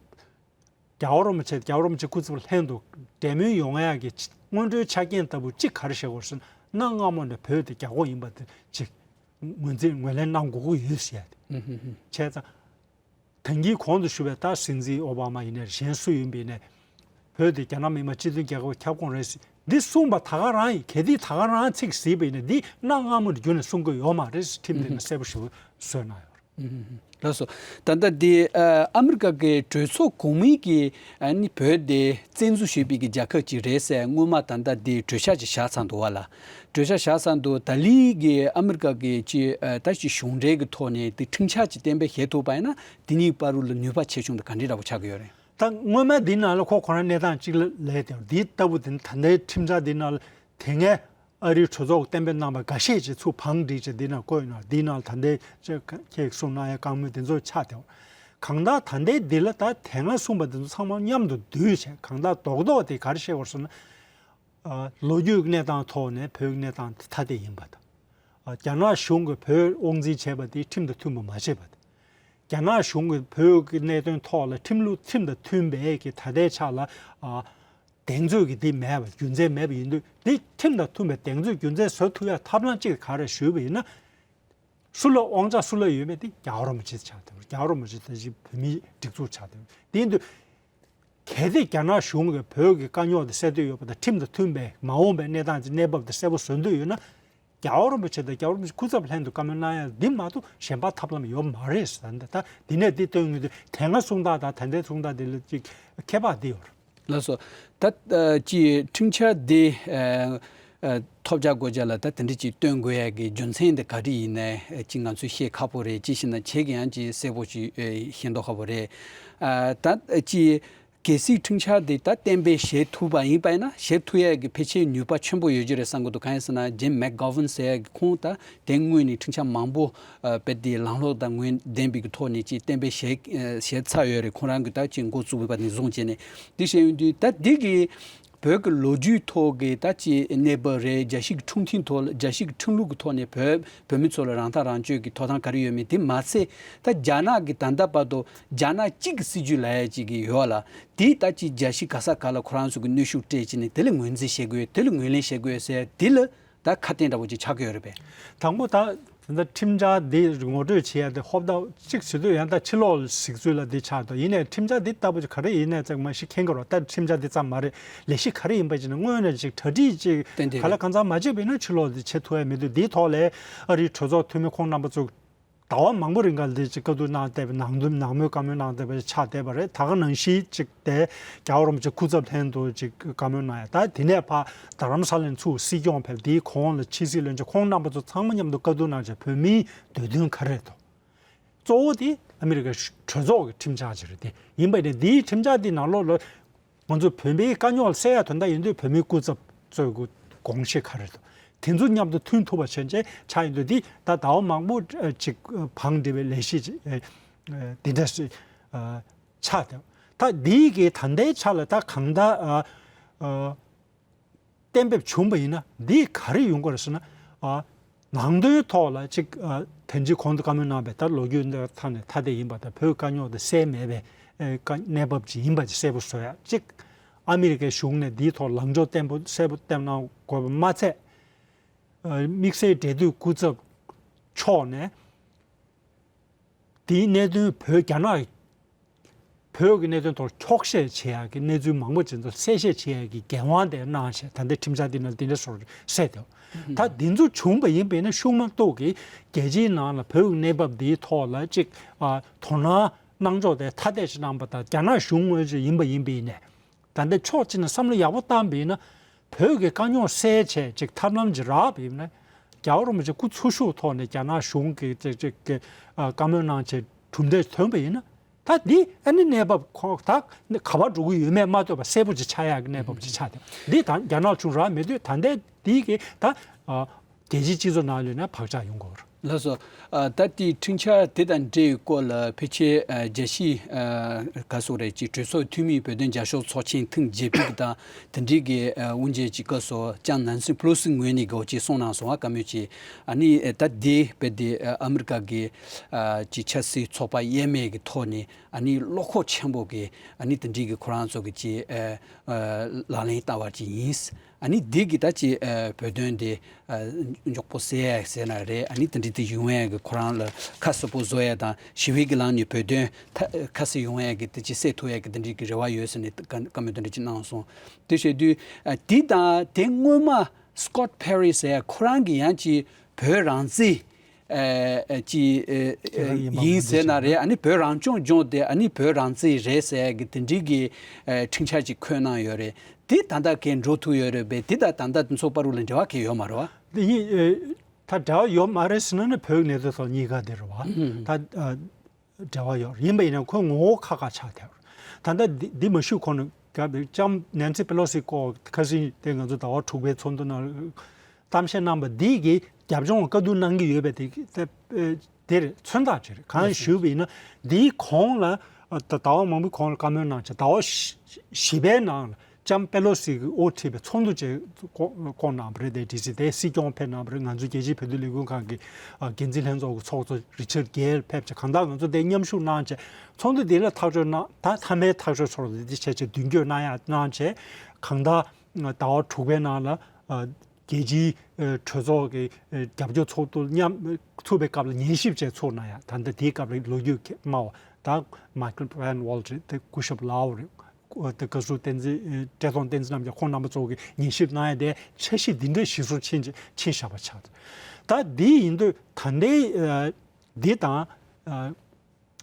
རྒྱལ་བ་རིན་པོ་ཆེ་རྒྱལ་བ་རིན་པོ་ཆེ་སྐུ་ཚབ་ལྷན་དུ་གྲོས་མོལ་ཡོང་ཡག་གི་སྔོན་འགྲོའི་ཆ་རྐྱེན་ལྟ་བུ་གཅིག་ག་རེ་བྱེད་དགོས་ཟེར་ན། གནའ་སྔ་མོ་ནས་བོད་དེ་རྒྱ་ཁོངས་ཡིན་པ་དེ་ཅིག་ངོས་འཛིན་ངོས་ལེན་གནང་དགོས་ཀྱི་ཡོད་ཟེར་ཡ་དེ་བྱས་ཙང་། ད་གིན་གོང་དུ་ཞུས་པའི་ད་སྲིད་འཛིན་ཨོ་བྷ་མ་ཡིན་ནའི་གཞན་སུ་ཡིན་པ་ཡིན་ནའི། བོད་དེ་རྒྱ་ནག་མི་དམངས་སྤྱི་མཐུན་རྒྱལ་ཁབ་ཁྱབ་ཁོངས་རེད་ཟེར་འདི་གསུངས་པ་ད་ག་རང་ཡིན། གལ་ཏེ་ད་ག་རང་ཚིག་ཟིན་པ་ཡིན་ན་འདི་གནའ་སྔ་མོ་ནས་བརྒྱུད་ནས་གསུང་གི་ཡོད་མ་རེད་ཟེར་ཁྲིམས་དེ་ནས་གསལ་པོ་ཞེ་པོ་བཟོས་གནང་ཡོད་རེད། ལགས་སོ། ད་ལྟ་འདི་ཨ་ཨ་མི་རི་ཀ་གི་གྲོས་ཚོགས་གོང་མའི་གི་ཨ་ནི་བོད་དེ་བཙན་འཛུལ་ཞུས་པའི་གི་རྒྱལ་ཁབ་ཅིག་རེད་ཟེར་སྔོན་མ་ད་ལྟ་འདི་གྲོས་འཆར་ཅིག་བཞག་ཚར་འདུག་བ་ལ། གྲོས་འཆར་བཞག་ཚར་འདུག་ད་ལི་གི་ཨ་མི་རི་ཀ་གི་ཅི་ཨ་ད་ཅི་གཞུང་འབྲེལ་གི་ཐོག་ནས་འདི་ཁྲིམས་འཆར་ཅིག་གཏན་འབེབས་བྱེད་ཐུབ་པ་ཡིན་ན་འདི་གཉིས་བར་དུ་ལ་ནུས་པ་ཆེ་ཆུང་དེ་ག་འདྲའི་འདྲ་པོ་ཆགས་ཀྱི་ཡོད་རེད། ད་སྔོན་མ་འདི་ནང་ལ་ཁོ་ཁོ་རང་གནས་སྟངས་གཅིག་ལ་ལས་དེ་འདི་ལྟ་བུ་དེ་ནི་ད་ལྟའི་ཁྲིམས་འཆར་འདི་ནང་ལ་དེ་སྔའི་ཨ་རིའི་གྲོས་ཚོགས་གཏན་འབེབས་གནང་བ་འགའ་ཤས་ཅིག་ཚུར་བང་བསྒྲིགས་བྱས་འདི་ནང་བཀོད་ཡོད་ན། འདི་ནང་ད་ལྟའི་ཁྱེད་གསུངས་གནང་ཡ་བཀའ་མོལ་འདི་ཚོ་ཆགས་བསྡད་ཡོད། གང་ལྟར་ད་ལྟའི་འདི་ལ་ད་དེ་སྔ་གསུངས་པ་འདི་ཚོ་ཚང་མ་མཉམ་དུ་བསྡུས་བྱས་གང་ལྟར་རྡོག་རྡོག་དེ་ག་རེ་བཤད་དགོས་ཟེར་ན། ཨ་ལོ་རྒྱུས་ཀྱི་གནས་སྟངས་ཐོག་ནས་བོད་ཀྱི་གནས་སྟངས་དེ་ཐ་དད་ཡིན་པ་དང་། ཨ་རྒྱ་ནག་གཞུང་གིས་བོད་དབང་འཛིན་བྱས་པ་དེ་ཁྲིམས་དང་མཐུན་པ་མ་བྱས་པ་དང་། རྒྱ་ནག་གཞུང་གིས་བོད་ཀྱི་གནད་དོན་ཐོག་ལ་ཁྲིམས་ལུགས་ཁྲིམས་དང་མཐུན་པའི་གི་ད་ལྟའི་ཆ་ལ་ཨ་གདེང་ཚོད་ཀྱི་དེ་མེད་པ་རྒྱུ་མཚན་མེད་པ་ཡིན་དུས། དེ་ཁྲིམས་དང་མཐུན་པའི་གདེང་ཚོད་རྒྱུ་མཚན་བཟོ་ཐུབ་ཡ་ཐབས་ལམ་གཅིག་ག་རེ་ཞུས་པ་ཡིན་ན། སུ་ལ་དབང་ཆ་སུ་ལ་ཡོད་མེད་དེ་རྒྱལ་བ་རིན་པོ་ཆེ་ཆགས་བསྡད་པ་རེད། རྒྱལ་བ་རིན་པོ་ཆེ་དེ་བཞིན་བོད་མིའི་སྒྲིག་འཛུགས་ཆགས་བསྡད་པ་རེད། དེ་ཡིན་དུས་ གལ་ཏེ་རྒྱ་ནག་གཞུང་གིས་བོད་ཀྱི་དཀའ་རྙོག་དེ་སེལ་འདོད་ཡོད་པ་དང་ཁྲིམས་དང་མཐུན་པའི་མ་འོངས་པའི་གནས་སྟངས་ཀྱི་གནས་བབ་དེ་གསལ་པོ་བཟོ་འདོད་ཡོད་ན། རྒྱལ་བ་རིན་པོ་ཆེ་དང་རྒྱལ་བ་རིན་པོ་ཆེ་སྐུ་ཚབ་ལྷན་དུ་བཀའ་མོལ་གནང་ཡ་འདི་མ་གཏོགས་གཞན་པ་ཐབས་ལམ་ཡོད་མ་རེད་ཟེར། ད་ད་འདི་ནས་འདི་སྟོན་ངེས་དུས་དེ་སྔ་གསུང་སྟངས་དང་ད་ལྟའི་གསུང་སྟངས་འདི་ལ་ཅིག་ཁྱད་པར་འདི་ཡོད་རེད། ལགས་སོ། ད་ཨ་ཅི་ཁྲིམས་འཆར་འདི་ཨ་ཨ་ཐོབ་བྱ་དགོས་བྱ་ལ་ད་དེ་འདྲ་ཅིག་སྟོན་དགོས་ཡ་གི་རྒྱུ་མཚན་དེ་ག་རེ་ཡིན་ནའི་ཨ་ཅི་ང་ཚོས་ཤེས་ཁག་པོ་རེད། ཅི་ཞེ་ན་ཁྱེད་ཀྱིས་ཡང་ཅི་གསལ་པོ་ཅིག་ཨ་ཤེས་མདོག་ཁ་པོ་རེད། ཨ་ད་ཨ་ཅི་གལ་སྲིད་ཁྲིམས་འཆར་འདི་ད་གཏན་འབེབས་བྱེད་ཐུབ་པ་ཡིན་པ་ཡིན་ན་བྱེད་ཐུབ་ཡ་གི་ཕལ་ཆེར་ནུས་པ་ཆེན་པོ་ཡོད་རྒྱུ་རེད་བསམ་གི་འདུག་གང་ཡིན་ཟེར་ན་ཇིམ་མེག་གྷོ་ཝན་ཟེར་ཡ་གི་ཁོང་ད་དེ་སྔོན་ནས་ཁྲིམས་འཆར་མང་པོ་ཨ་དཔེ་དེ་ལམ་ལྷོང་དང་ངོས་ལྡན་པའི་གི་ཐོག་ནས་ཅིག་གཏན་འབེབས་བྱས་ཨ་བྱས་ཚར་ཡོད་རེད། ཁོང་རང་གི་ད་ཅིག་འགོ་བཙུགས་པ་ནས་བཟུང་བྱས་ནས་འདི་བྱས་ཡོང་དུས་ད་འདི་གི་བོད་ཀྱི་ལོ་རྒྱུས་ཐོག་གི་ད་ཅིག་གནས་བབ་རེད། རྒྱལ་སྤྱི་གི་ཁྲིམས་མཐུན་ཐོག་ལ་རྒྱལ་སྤྱི་གི་ཁྲིམས་ལུགས་ཀྱི་ཐོག་ནས་བོད་བོད་མི་ཚོ་ལ་རང་ཐག་རང་གཅོད་ཀྱི་ཐོབ་ཐང་ག་རེ་ཡོད་མེད་དེ་མ་ཚད་ད་རྒྱ་ནག་གི་ད་ལྟ་བར་དུ་རྒྱ་ནག་གཅིག་གི་སྲིད་ཇུས་ལབ་ཡ་ཅིག་གི་ཡོད་ལ། དེ་ལྟ་ཅི་རྒྱལ་སྤྱི་ག་ས་ག་ལ་ཁོ་རང་ཚོ་གི་གནོན་ཤུགས་སྤྲད་ཅི་ནས་དེ་ལ་ངོས་འཛིན་བྱེད་དགོས། དེ་ལ་ངོས་ལེན་བྱེད་དགོས་ཟེར་དེ་ལ་ད་ཁ་གཏད་འདྲ་བོ་ཅིག་ཆགས་ཀྱི་ཡོད་རེད་པས། དང་པོ་ད་ད་ཁྲིམས་འཆར་འདི་ངོ་སྤྲོད་བྱེད་ཡ་དེ་ཧོབ་ད་གཅིག་བྱེད་དུས་ཡང་ད་ཕྱི་ལོགས་ལ་གཟིགས་ཚུལ་ལ་འདི་ཆགས་འདུག་ཡིན་ནའི་ཁྲིམས་འཆར་འདི་ལྟ་བུ་ཅིག་ག་རེ་ཡིན་ནའི་ཙང་མ་ཤི་མཁྱེན་གི་རོ། ད་ཁྲིམས་འཆར་འདི་ཙམ་མ་རེད། ལས་གཞི་ག་རེ་ཡིན་པ་ཅིག་ན་དངོས་གནས་ཅིག་གྲ་སྒྲིག་ཅིག་ཏན་ཏན་ག་ལ་རེད། གང་ཚང་མ་བྱས་པ་ཡིན་ན་ཕྱི་ལོགས་འདི་བྱེད་ཐུབ་ཡ་མི་འདུག་འདིའི་ཐོག་ལ་ཨ་རིའི་གྲོས་ཚོགས་འཐུས་མི་ཁོང་རྣམ་པ་ཚོ་ཟླ་བ་མང་པོ་རིང་ག་ལ་འདི་ཅིག་བཀའ་བསྡུར་གནང་བསྡད་པ་ནང་དོན་ནང་མོལ་བཀའ་མོལ་གནང་བསྡད་པ་ཆགས་བསྡད་པ་རེད། ད་ག་ནང་བཞིན་ཅིག་དེ་རྒྱལ་བ་རིན་པོ་ཆེ་སྐུ་ཚབ་ལྷན་དུ་ཅིག་བཀའ་མོལ་གནང་ཡ། ད་དེ་ནས་ཕར་རྡ་རམ་ས་ལ་ནས་ཚུར་སྲིད་སྐྱོང་ཕེབས། དེའི་གོང་ལ་ཕྱི་སྲིད་བློན་ཆེན་ཁོང་རྣམ་པ་ཚོ་ཚང་མ་མཉམ་དུ་བཀའ་བསྡུར་གནང་བྱས་བོད་མིའི་འདོད་དོན་ག་རེ་རེད་དོ། གཙོ་བོ་དེ་ཨ་མི་རི་ཀའི་གྲོས་ཚོགས་ཀྱི་ཁྲིམས་འཆར་ཅིག་རེད། དེ་ཡིན་པ་ནི་འདིའི་ཁྲིམས་འཆར་འདི་ནང་ལོགས་ལ་ང་ཚོ་བོད་མིའི་དཀའ་རྙོག་སེལ་ཡ་དོན་དག་ཡིན་དུས་བོད་མིའི་སྐུ་ཚབ་གཙོས་ཀྱི་དགོངས་གཞི་ག་རེ་འདུག་དེ་ཚོ་མཉམ་དུ་མཐུན་ཐུབ་པ་བྱས་བྱས་ཆགས་ཡིན་དུས་འདི་ད་ཟླ་བ་མང་པོ་ཅིག་བང་སྒྲིག་པའི་ལས་གཞི་ཅིག་འདི་འདྲ་ཞིག་ཆགས་བསྡད། ད་འདི་གི་ད་ལྟའི་ཆ་ལ་ད་གང་ལྟར་གཏན་འབེབས་བྱུང་བ་ཡིན་ན་འདི་ག་རེ་ཡོང་གི་རེད་ཟེར་ན། ཨ། ནང་དོན་ཐོག་ལ་གཅིག་ཨ། དེ་འདྲའི་གོང་དུ་བཀའ་མོལ་གནང་བའི་ད་ལོ་རྒྱུས་འདི་ཐ་ནས་ཐ་དད་ཡིན་པ་དང་བོད་དཀའ་རྙོག་དེ་སེལ་མེད་པའི་ཨེ། དཀའ་གནས་བབ་ཅིག་ཡིན་པ་ཅིག་གསལ་པོ་བཟོ་ཡ། གཅིག་ཨ་མི་རི་ཀའི་གཞུང་ནས་འདིའི་ཐོག་ལངས་ཕྱོགས་བརྟན་པོ་གསལ་པོ་བསྟན་གནང་དགོས་པ་མ་ཚད། ཨ། དམིགས་བསལ་འབྲེལ་མཐུད་སྐུ་ཚབ་མཆོག་ནས། དེའི་གནད་དོན་བོད་རྒྱ་ནག་བོད་ཀྱི་གནད་དོན་ཐོག་འཁྱོག་བཤད་བྱེད་ཡག་གི་གནས་ཚུལ་མང་པོ་ཅིག་ཚོ་གསལ་བཤད་བྱེད་ཡག་གི་འགན་དབང་དེ་གནང་བྱས། ད་ལྟའི་ཁྲིམས་འཆར་འདི་ནང་འདི་འདྲ་བཟོ་གསལ་འདུག་ད་འདི་ཚོ་བྱུང་བ་ཡིན་པས་ན་ཤུགས་མ་གཏོགས་ཀྱི་རྒྱལ་སྤྱིའི་ནང་ལ་བོད་ཀྱི་གནས་བབ་འདིའི་ཐོག་ལ་ཅིག་ཨ། དོ་སྣང་གནང་ཕྱོགས་དེ་ཐ་དད་ཅིག་གནང་པ་དང་རྒྱ་ནག་གཞུང་ངོས་ཅིག་ཡིན་པ་ཡིན་པས་ནས། ད་ལྟ་ཕྱོགས་གཅིག་ནས་བསམ་བློ་ཡག་པོ་བཏང་བ་ཡིན་ན། བོད་ཀྱི་དཀའ་རྙོག་སེལ་བྱས་ཅིག་ཐབས་ལམ་ཅིག་རག་པ་ཡིན་ན། རྒྱལ་བ་རིན་པོ་ཆེ་སྐུ་འཚོ་བཞུགས་ཐོག་ནས་རྒྱ་ནག་གཞུང་གིས་ཅིག་ཅིག་གི་ཨ། བཀའ་མོལ་གནང་བྱས་གྲུབ་འབྲས་ཐོན་པ་ཡིན་ན། ད་འདི་ཨ་ནི་གནས་བབ་ཁོ་ད་ག་པར་འགྲོ་གི་ཡོད་མེད་མ་ལྟོས་པ་གསལ་པོ་ཅིག་ཆགས་ཡག་གི་གནས་བབ་ཅིག་ཆགས་ཏེ། འདི་ད་རྒྱ་ནག་གཞུང་རག་མེད་དུས་ད་ལྟའི་འདི་གི་ད་ཨ། རྒྱལ་སྤྱིའི་སྤྱི་ཚོགས་ནང་ལོགས་ན་བག་ཆགས་ཡོང་གི་ཡོད་རེད། ལགས་སོ། ཨ། ད་ལྟའི་ཁྲིམས་འཆར་དེ་དང་འབྲེལ་བའི་སྐོར་ལ་ཕལ་ཆེར་ཨ། རྒྱལ་སྤྱིའི་ཨ། ག་སོགས་རེད་ཅིག་གྲོས་ཚོགས་འཐུས་མིའི་བོད་དོན་རྒྱབ་སྐྱོར་ཚོགས་ཆེན་ཐེངས་བརྒྱད་པའི་དང་དེ་འབྲེལ་གྱི་ཨ། དབུ་འབྱེད་ཀྱི་སྐབས་སུ་ལྕམ་ནན་སི་པེ་ལོ་སི་ངོས་ནས་གོ་ཅིག་གསུངས་གནང་སོང་བ། བཀའ་མོལ་ཅིག་ཨ་ནི་ད་དེ་རྦད་དེ་ཨ། ཨ་མི་རི་ཀ་གི་ཨ། ཅིག་ཆབ་སྲིད་ཚོགས་པ་དབྱེར་མེད་ཀྱི་ཐོག་ནས་ཨ་ནི་བློ་ཁོག་ཆེན་པོ་གི་ཨ་ནི་དེ་འབྲེལ་གྱི་ཁོ་རང་ཚོ་གི་ཅིག་ཨ། ཨ། ལག་ལེན་བསྟར་བ་ཅིག་ཡིན། ཨ་ནི་འདི་གི་ད་ཅི་ཨ། བོད་དོན་དེ་ཨ། མགྱོགས་པོ་སེལ་ཡ་ཟེར་ན་རེད། ཨ་ནི་དེ་འདྲ་དེ་ཡོང་ཡ་གི་ཁོ་རང་ལ་ཁ་གསལ་པོ་བཟོ་ཡ་དང་ཞི་བའི་གི་ལམ་ནས་བོད་དོན་ཐ་ཁ་གསལ་ཡོང་ཡ་གི་དེ་ཅི་སེལ་ཐུབ་ཡ་གི་དེ་འདྲ་གི་རེ་བ་ཡོད་ཟེར་ནས་བཀའ་བཀའ་མོལ་དེ་འདྲ་ཅིག་གནང་སོང་། དེ་བྱས་དུས་ཨ། དེ་དང་དེ་སྔོན་མ་སི་ཀོཊ་པེ་རི་ཟེར་ཡ་ཁོ་རང་གི་ཡང་ཅི་བོད་རང་བཙན་ཨ། ཨ། ཅི་ཨ། ཨ། ཡིན་ཟེར་ན་རེད། ཨ་ནི་བོད་རང་སྐྱོང་ལྗོངས་དེ་ཨ་ནི་བོད་རང་བཙན་རེད་ཟེར་ཡ་གི་དེ་འདྲའི་གི་ཨ། ཁྲིམས་འཆར་ཅིག་འཁོད་གནང་ཡོད་རེད། དེ་ད་ལྟ་གས་འགྲོ་ཐུབ་ཡོད་རེད་པས། དེ་དང་ད་ལྟ་དེ་ཚོ་བར་ལ་འབྲེལ་བ་གས་ཡོད་མ་རེད་བ། དེ་ཡིན། ཨ། ད་འབྲེལ་བ་ཡོད་མ་རེད་ཟེར་ན་ནི་བོད་ཀྱི་གནས་ཚུལ་ཐོག་གཉིས་ཀ་དེ་རེད་བ། ད་ཨ། འབྲེལ་བ་ཡོད་ཡིན་པ་ཡིན་ན་ཁོའི་ངོ་བོ་ཁ་ཁ་ཆགས་བསྡད་ཡོད་རེད། ད་ལྟ་འདི་འདི་མ་ཞུས་གོང་ནས་སྐབས་དེ་ལྕམ་ནན་སི་པེ་ལོ་སི་སྐོར་ཁ་སང་དེ་ང་ཚོ་ཟླ་བ་དྲུག་པའི་ཚོགས་འདུ་ནང་གཏམ་བཤད་གནང་བ་འདི་གི་རྒྱབ་ལྗོངས་བཀའ་བསྡུར་གནང་གི་ཡོད་པ་དེ་དེ་དེ་རེད། མཚོན་རྟགས་ཅིག་རེད། གང་ཞུས་པ་ཡིན་ན་འདིའི་གོང་ལ་ཟླ་བ་མང་པོའི་གོང་ལ་བཀའ་མོལ་གནང་བྱས་ཟླ་བ་བཞི་པའི་ནང་ལ་ལྕམ་པེ་ལོ་སི་གིས་དབུ་ཁྲིད་པའི་ཚོགས་འདུ་ཅིག་བསྐོངས་གནང་བ་རེད། དེ་ཌི་སི་དེ་སྲིད་སྐྱོང་ཕེབས་གནང་བ་རེད། ང་ཚོའི་རྒྱལ་སྤྱིའི་བོད་དོན་ལས་འགུལ་ཁང་གི་འགན་འཛིན་ལྷན་ཚོགས་ཀྱི་ཚོགས་གཙོ་རི་ཆར་གྷེལ་ཕེབས་བྱས་གང་ལྟར་ང་ཚོ་དེ་མཉམ་ཞུགས་གནང་བྱས་ཚོགས་འདུ་དེ་ལ་ཐག་གཅོད་གནང་། ད་མཐའ་མའི་ཐག་གཅོད་ཚོར་དེ་བྱས་བྱས་མདུན་སྐྱོད་གནང་ཡ་གནང་བྱས་གང་ལྟར་ཟླ་བ་དྲུག་པའི་ནང་ལ་རྒྱལ་སྤྱིའི་གྲོས་ཚོགས་ཀྱི་རྒྱབ་སྐྱོར་ཚོགས་འདུ་མཉམ་ཚུགས་པའི་སྐབས་ལ་ཉན་ཞིབ་བྱས་ཚུགས་གནང་ཡ། ད་ལྟ་དེའི་སྐབས་ལ་ལོ་རྒྱུས་སྨྲ་བ་ད་མའི་ཀལ་ཝན་ཝོལ་རེད། དེ་སྐུ་ཞབས་ལའོ་རེད། ཨོ་དེ་བཀའ་ཟུར་བསྟན་འཛིན་བཀྲས་མཐོང་བསྟན་འཛིན་རྣམ་རྒྱལ་ཁོང་རྣམ་པ་ཚོ་གིས་ཉན་ཞིབ་གནང་ཡ་དེ་འཆར་གཞི་འདི་འདྲའི་གཞི་བཟུང་ཕྱིན་ཕྱིན་བཞག་པ་ཆགས་འདུག་ད་འདི་ཡིན་དུས་ད་ལྟའི་འདི་དང་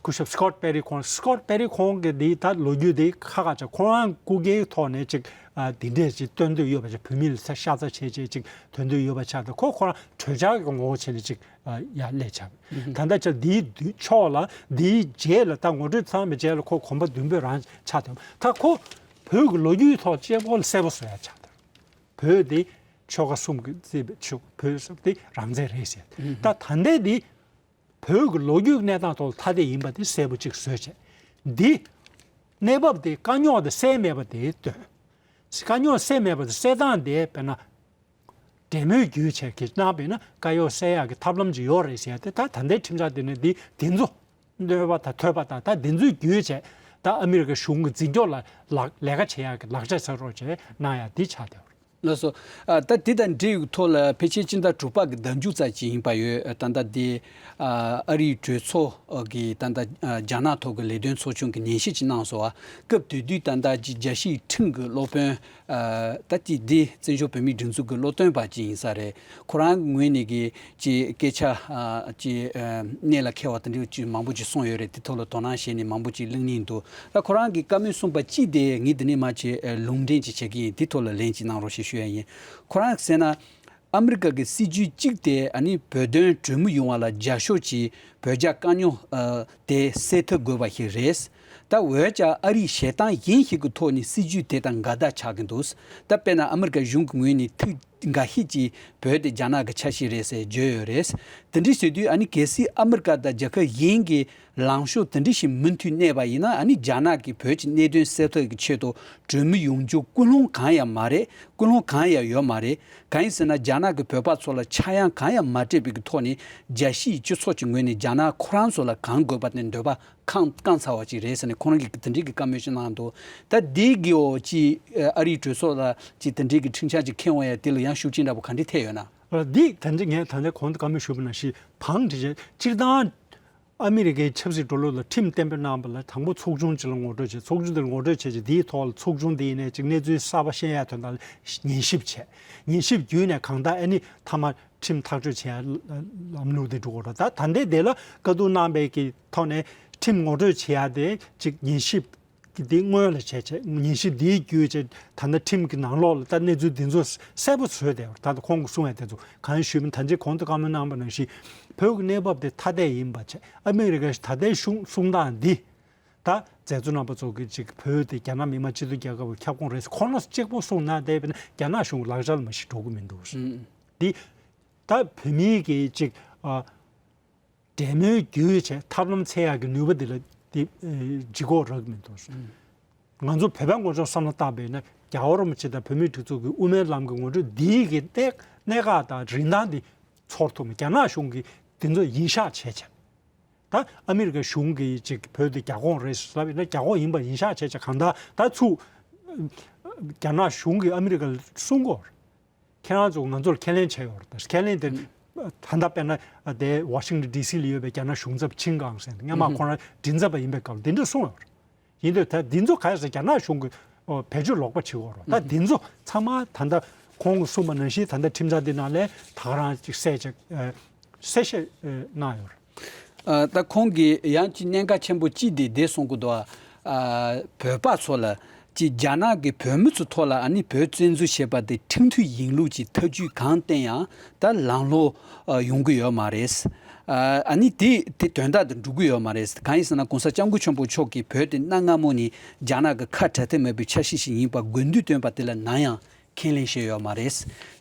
སྐུ་ཞབས་སི་ཀོཊ་པེ་རི་ཁོང་སི་ཀོཊ་པེ་རི་ཁོང་གི་འདི་ད་ལོ་རྒྱུས་འདི་ཁ་ཁ་ཆགས་ཁོང་རང་སྐུ་སྒེར་ཐོག་ནས་ཅིག་འདི་འདྲས་ཅིག་སྟོན་འདོད་ཡོད་པ་ཅིག་བོད་མི་ལ་ཤ་ཚ་བྱས་བྱས་ཅིག་སྟོན་འདོད་ཡོད་པ་ཆགས་འདུག་ཁོ་ཁོ་རང་གྲོས་འཆར་གྱི་ངོ་བོ་བྱས་ནས་ཅིག་ཡར་སླེབས་ཆགས། ད་ལྟ་ཅིག་འདིའི་ཕྱོགས་ལ་འདིའི་རྗེས་ལ་ད་ངོ་སྤྲོད་ཚང་བའི་རྗེས་ལ་ཁོ་གོམ་པ་མདུན་སྤོས་རང་ཆགས་འདུག་ད་ཁོ་བོད་ཀྱི་ལོ་རྒྱུས་ཐོག་གཅིག་པོ་ལ་གསལ་པོ་བཟོ་ཡ་ཆགས་འདུག་བོད་དེ་ཆོལ་ཁ་གསུམ་གྱིས་གཙོས་པའི་ཆོས་བོད་ཟེར་བ་དེ་རང་བཙན་རེད་ཟེར། ད་ད་ལྟའི་འདི་བོད་ཀྱི་ལོ་རྒྱུས་གནས་སྟངས་ཐོག་ལ་ཐ་དད་ཡིན་པ་དེ་གསལ་པོ་གཅིག་བཟོས་བྱས། འདི་གནས་བབ་དེ་དཀའ་རྙོག་དེ་སེལ་མེད་པ་དེ་སྟོན། དཀའ་རྙོག་སེལ་མེད་པ་དེ་སེལ་སྟངས་དེ་དཔེར་ན། འབྲེལ་མོལ་བརྒྱུད་བྱས་ཀྱི་གནང་བས་ན་དཀའ་རྙོག་སེལ་ཡག་གི་ཐབས་ལམ་ཅིག་ཡོད་རེད་ཟེར་ཏེ་ད་ད་ལྟའི་ཁྲིམས་འཆར་དེ་ནི་འདི་འདི་ཚོ་གནོད་པ་དང་ཐོས་པ་དང་ད་འདི་ཚོའི་བརྒྱུད་བྱས་ད་ཨ་མི་རི་ཀ་གཞུང་གི་འཛིན་སྐྱོང་ལ་ལག་ལས་ཀ་བྱེད་ཡག་གི་ལག་ཆ་ཟ་རོགས་བྱས་གནང་ཡག་འདི་ཆགས་བསྡད་པ་རེད། ལགས་སོ། ཨ་ད་འདི་དང་འབྲེལ་ཡོད་ཐོག་ལ་ཕལ་ཆེར་སྤྱི་ཟླ་དྲུག་པ་གི་ཟླ་མཇུག་ཙམ་ཅིག་ཡིན་པ་ཡོད། ད་ལྟ་འདི་ཨ་ཨ་རིའི་གྲོས་ཚོགས་ཀྱི་ད་ལྟ་ཨ་རྒྱ་ནག་ཐོག་གི་ལས་དོན་ཚོགས་ཆུང་གི་ཉན་ཞིབ་ཅིག་གནང་སོང་བ། སྐབས་དེ་དུས་ད་ལྟ་ཅིག་རྒྱལ་སྤྱིའི་ཁྲིམས་ཀྱི་སློབ་དཔོན། ཨ་ད་ཅི་འདི་བཙན་བྱོལ་བོད་མིའི་སྒྲིག་འཛུགས་ཀྱི་སློབ་སྟོན་པ་ཅིག་ཡིན་ས་རེད། ཁོ་རང་གི་ངོས་ནས་ཀྱི་ཅི་སྐད་ཆ་ཨ་ཅི་ཨ་གནད་ལ་འཁེལ་བ་དེ་འདྲ་ཅིག་མང་པོ་ཅིག་གསུངས་ཡོད་རེད། དེ་ཐོག་ལ་དོ་སྣང་བྱས་ནས་མང་པོ་ཅིག་གླེང་གླེང་འདུག་ད་ཁོ་རང་གིས་བཀའ་མོལ་གསུངས་པ་ཅིག་དེ་ངས་འདི་ནས་མར་ཅིག་ཨ་ལུང་འདྲེན་ཅིག་བྱེད་ཀྱི་ཡིན། དེ་ཐོག་ལ་ལན་ཅིག་གནང་རོགས་ཞེས་ཞུ་ཡ་ཡིན། ཁོ་རང་གིས་ཟེར་ན། ཨ་མི་རི་ཀ་གི་སྲིད་ཇུས་གཅིག་དེ་ཨ་ནི་བོད་དོན་གྲོས་མོལ་ཡོང་བ་ལ་རྒྱབ་སྐྱོར་གྱིས་བོད་རྒྱ་དཀའ་རྙོག་ཨ་དེ་སེལ་ཐབས་དགོས་པ་ཞིག་རེད། ད་འོན་ཀྱང་ཨ་རིའི་ཞེ་སྡང་ཡིན་ཞིག་གི་ཐོག་ནས་སྲིད་ཇུས་དེ་དང་འགལ་ཟླ་ཆགས་ཀྱི་འདུག་ད་དཔེར་ན་ཨ་མི་རི་ཀ་གཞུང་གི་ངོས་ནས་ཐུགས་འགའ་ཤས་ཀྱིས་བོད་དེ་རྒྱ་ནག་གི་ཆ་ཤས་རེད་ཟེར་བརྗོད་ཡོད་རེད། དེ་འདྲ་བྱེད་དུས་ཨ་ནི་གལ་སྲིད་ཨ་མི་རི་ཀ་དང་རྒྱལ་ཁབ་གཞན་གྱི་ལངས་ཕྱོགས་དེ་འདྲ་ཞིག་མུ་མཐུད་གནས་པ་ཡིན་ན་ཨ་ནི་རྒྱ་ནག་གིས་བོད་ཀྱི་གནད་དོན་སེལ་ཐབས་ཀྱི་ཆེད་དུ་གྲོས་མོལ་ཡོང་རྒྱུ་ཀུན་སློང་གང་ཡང་མ་རེད། ཀུན་སློང་གང་ཡང་ཡོད་མ་རེད། གང་ཡིན་ཟེར་ན་རྒྱ་ནག་གིས་བོད་པ་ཚོ་ལ་ཆག་ཡང་གང་ཡང་མ་སྤྲད་པའི་གི་ཐོག་ནས་རྒྱལ་སྤྱིའི་སྤྱི་ཚོགས་ཀྱི་ངོས་ནས་རྒྱ་ནག་ཁོ་རང་ཚོ་ལ་གང་དགོས་པ་དེ་འདོད་པ་ཁེངས་བསྐང་ཚར་བ་ཅིག་རེད་ཟེར་ནས་ཁོ་རང་གིས་དེ་འདྲའི་གི་བཀའ་མོལ་ཞིག་གནང་འདུག་ད་འདི་གི་འོག་ཅིག་ཨ་རིའི་གྲོས་ཚོགས་ལ་ཅིག་དེ་འདྲའི་གི་ཁྲིམས་འཆར་ཅིག་འཁྱེར་འོང་ཡ་དེ་ལ་ཡང་ཤུགས་རྐྱེན་འདྲ་པོ་ག་འདྲ་ཐེབས་ཡོད་ན། འདི་ད་ཅི་ངས་ད་ལྟ་གོང་དུ་བཀའ་མོལ་ཞུས་པ་ནང་བཞིན་བང་བསྒྲིགས་བྱས་སྤྱིར་བཏང་ཨ་མི་རི་ཀའི་ཆབ་སྲིད་འགྲོ་ལུགས་ལ་ཁྲིམས་གཏན་འབེབས་གནང་བ་ལ་དང་པོ་ཚོགས་ཆུང་ཅིག་ལ་ངོ་སྤྲོད་བྱས། ཚོགས་ཆུང་དེ་ལ་ངོ་སྤྲོད་བྱས་རྗེས་དེའི་ཐོག་ལ་ཚོགས་ཆུང་དེ་ཡིན་ནས་ཅིག་གནས་ཚུལ་གསར་པ་ཤེས་ཡ་དོན་དག་ལ་ཉན་ཞིབ་བྱས། ཉན་ཞིབ་བརྒྱུད་ནས་གང་ལྟར་ཨ་ནི་མཐའ་མ་ཁྲིམས་ཐག་གཅོད་བྱེད་ཡ་ལམ་ལུགས་དེ་འགྲོ་དགོས་རེད། ད་ད་ལྟའི་དེ་ལ་བཀའ་བསྡུར་གནང་བའི་གི་ཐོག་ནས་ཁྲིམས་ངོ་སྤྲོད་བྱེད་ཡ་དེ་ཅིག་ཉན་ཞིབ་འདི་སྔོན་ལ་བྱས་བྱས་ཉན་ཞིབ་འདིའི་བརྒྱུད་བྱས་ད་ལྟ་ཁྲིམས་ཀྱི་ནང་ལོགས་ལ་ད་གནས་ཚུལ་འདི་ཚོ་གསལ་པོ་བཟོས་བསྡད་པ་ད་ལྟ་ཁོང་གིས་གསུངས་ཡ་དེ་ཚོ་གང་ཞུས་མིན་ད་ཅི་གོང་དུ་བཀའ་མོལ་གནང་པ་ནང་བཞིན་བོད་ཀྱི་གནས་བབ་དེ་ཐ་དད་ཡིན་པ་བྱས་ཨ་མི་རི་ཀ་ད་ལྟའི་གཞུང་གསུང་སྟངས་འདི་ད་མཛད་གཙོ་རྣམ་པ་ཚོ་གིས་ཅིག་བོད་དེ་རྒྱ་ནག་མི་དམངས་སྤྱི་མཐུན་རྒྱལ་ཁབ་ཀྱི་ཁྱབ་ཁོངས་རེད་ཁོ་ན་གཅིག་པོ་གསུངས་ན་བསྡད་པ་ན་རྒྱ་ནག་གཞུང་གི་ལག་ཆ་ལ་མ་གཞི་འགྲོ་གི་མི་འདུག་འདི་ད་བོད་མིའི་གི་ཅིག་ཨ། འབྲེལ་མོལ་བརྒྱུད་བྱས་ཐབས་ལམ་འཚོལ་ཡག་གི་ནུས་པ་འདི་ལ་འདི་ཨེ་ལྗིད་ཁོག་རག་མི་འདུག་ང་ཚོ་བོད་པའི་ངོས་ཕྱོགས་བསམ་བློ་བཏང་བས་ན་རྒྱལ་བ་རིན་པོ་ཆེ་དང་བོད་མིའི་སྒྲིག་འཛུགས་ཀྱི་དབུ་མའི་ལམ་གྱི་ངོ་སྤྲོད་འདིའི་གི་གནད་གནད་འགག་དང་རིན་ཐང་འདི་ཚོར་ཐུབ་མེད། རྒྱ་ནག་གཞུང་གིས་འདི་ཚོ་ཡིན་ཤག་བྱས་བྱས། ད་ཨ་མི་རི་ཀ་གཞུང་གིས་ཅིག་བོད་འདི་རྒྱ་ཁོངས་རེད་ཟེར་ལབ་ཡིན་ན་རྒྱ་ཁོངས་ཡིན་པ་ཡིན་ཤག་བྱས་བྱས་གང་ལྟར་ད་ཚུར་རྒྱ་ནག་གཞུང་གིས་ཨ་མི་རི་ཀ་ལ་གསུང་གི་ཡོད་རེད། ཁྱེད་རང་ཚོ་ང་ཚོར་ཁས་ལེན་བྱས་ཡོད་རེད། ཁས་ལེན་དེ་ད་ལྟ་དཔེར་ན་དེ་ཝ་ཤིང་ཊོན་ཌི་སི་ལ་ཡོད་པའི་རྒྱ་ནག་གཞུང་ཚབ་ཆིན་ཀང་ཟེར་སྔོན་མ་ཁོ་རང་མགྲིན་ཚབ་པ་ཡིན་པའི་སྐབས་འདི་འདྲ་གསུངས་ཡོད་རེད། ཡིན་དུས་ད་འདི་ཚོ་ག་རེ་ཟེར་རྒྱ་ནག་གཞུང་གིས་བེད་སྤྱོད་ལོག་པ་བྱེད་ཀྱི་ཡོད་རེད། ད་འདི་ཚོ་ཚང་མ་ད་ལྟ་ཁོང་གིས་གསུངས་པ་ནང་བཞིན་ད་ལྟ་ཁྲིམས་འཆར་འདི་ནང་ལས་ད་ག་རང་ཅིག་གསལ་ཅིག་གསལ་བཤད་གནང་ཡོད་རེད། ཨ་ད་ཁོང་གིས་ཡང་ཅིག་གནད་འགག་ཆེན་པོ་གཅིག་དེ་བསྡད་གསུང་གི་འདུག་ཨ་བོད་པ་ཚོ་ལ་ཅིག་རྒྱ་ནག་གིས་བོད་མི་ཚོའི་ཐོག་ལ་ཨ་ནི་བོད་བཙན་འཛུལ་བྱས་པ་དེ་ཁྲིམས་མཐུན་ཡིན་ལུགས་ཀྱི་ཐག་གཅོད་གང་བསྟན་ཡང་ད་ལམ་ལྷོང་ཡོང་གི་ཡོད་མ་རེད། ཨ་ནི་དེ་དེ་དོན་དག་དེ་འགྲུབ་ཀྱི་ཡོད་མ་རེད། གང་ཡིན་ཟེར་ན་༸གོང་ས་༸སྐྱབས་མགོན་ཆེན་པོ་མཆོག་གིས་བོད་དེ་གནའ་སྔ་མོ་ནས་རྒྱ་ནག་གི་ཁ་བྲལ་ཐབས་མེད་པའི་ཆ་ཤས་ཤིག་ཡིན་པ་དགོས་འདུན་བཏོན་པ་དེ་ལ་ནམ་ཡང་ཁས་ལེན་བྱས་ཡོད་མ་རེད།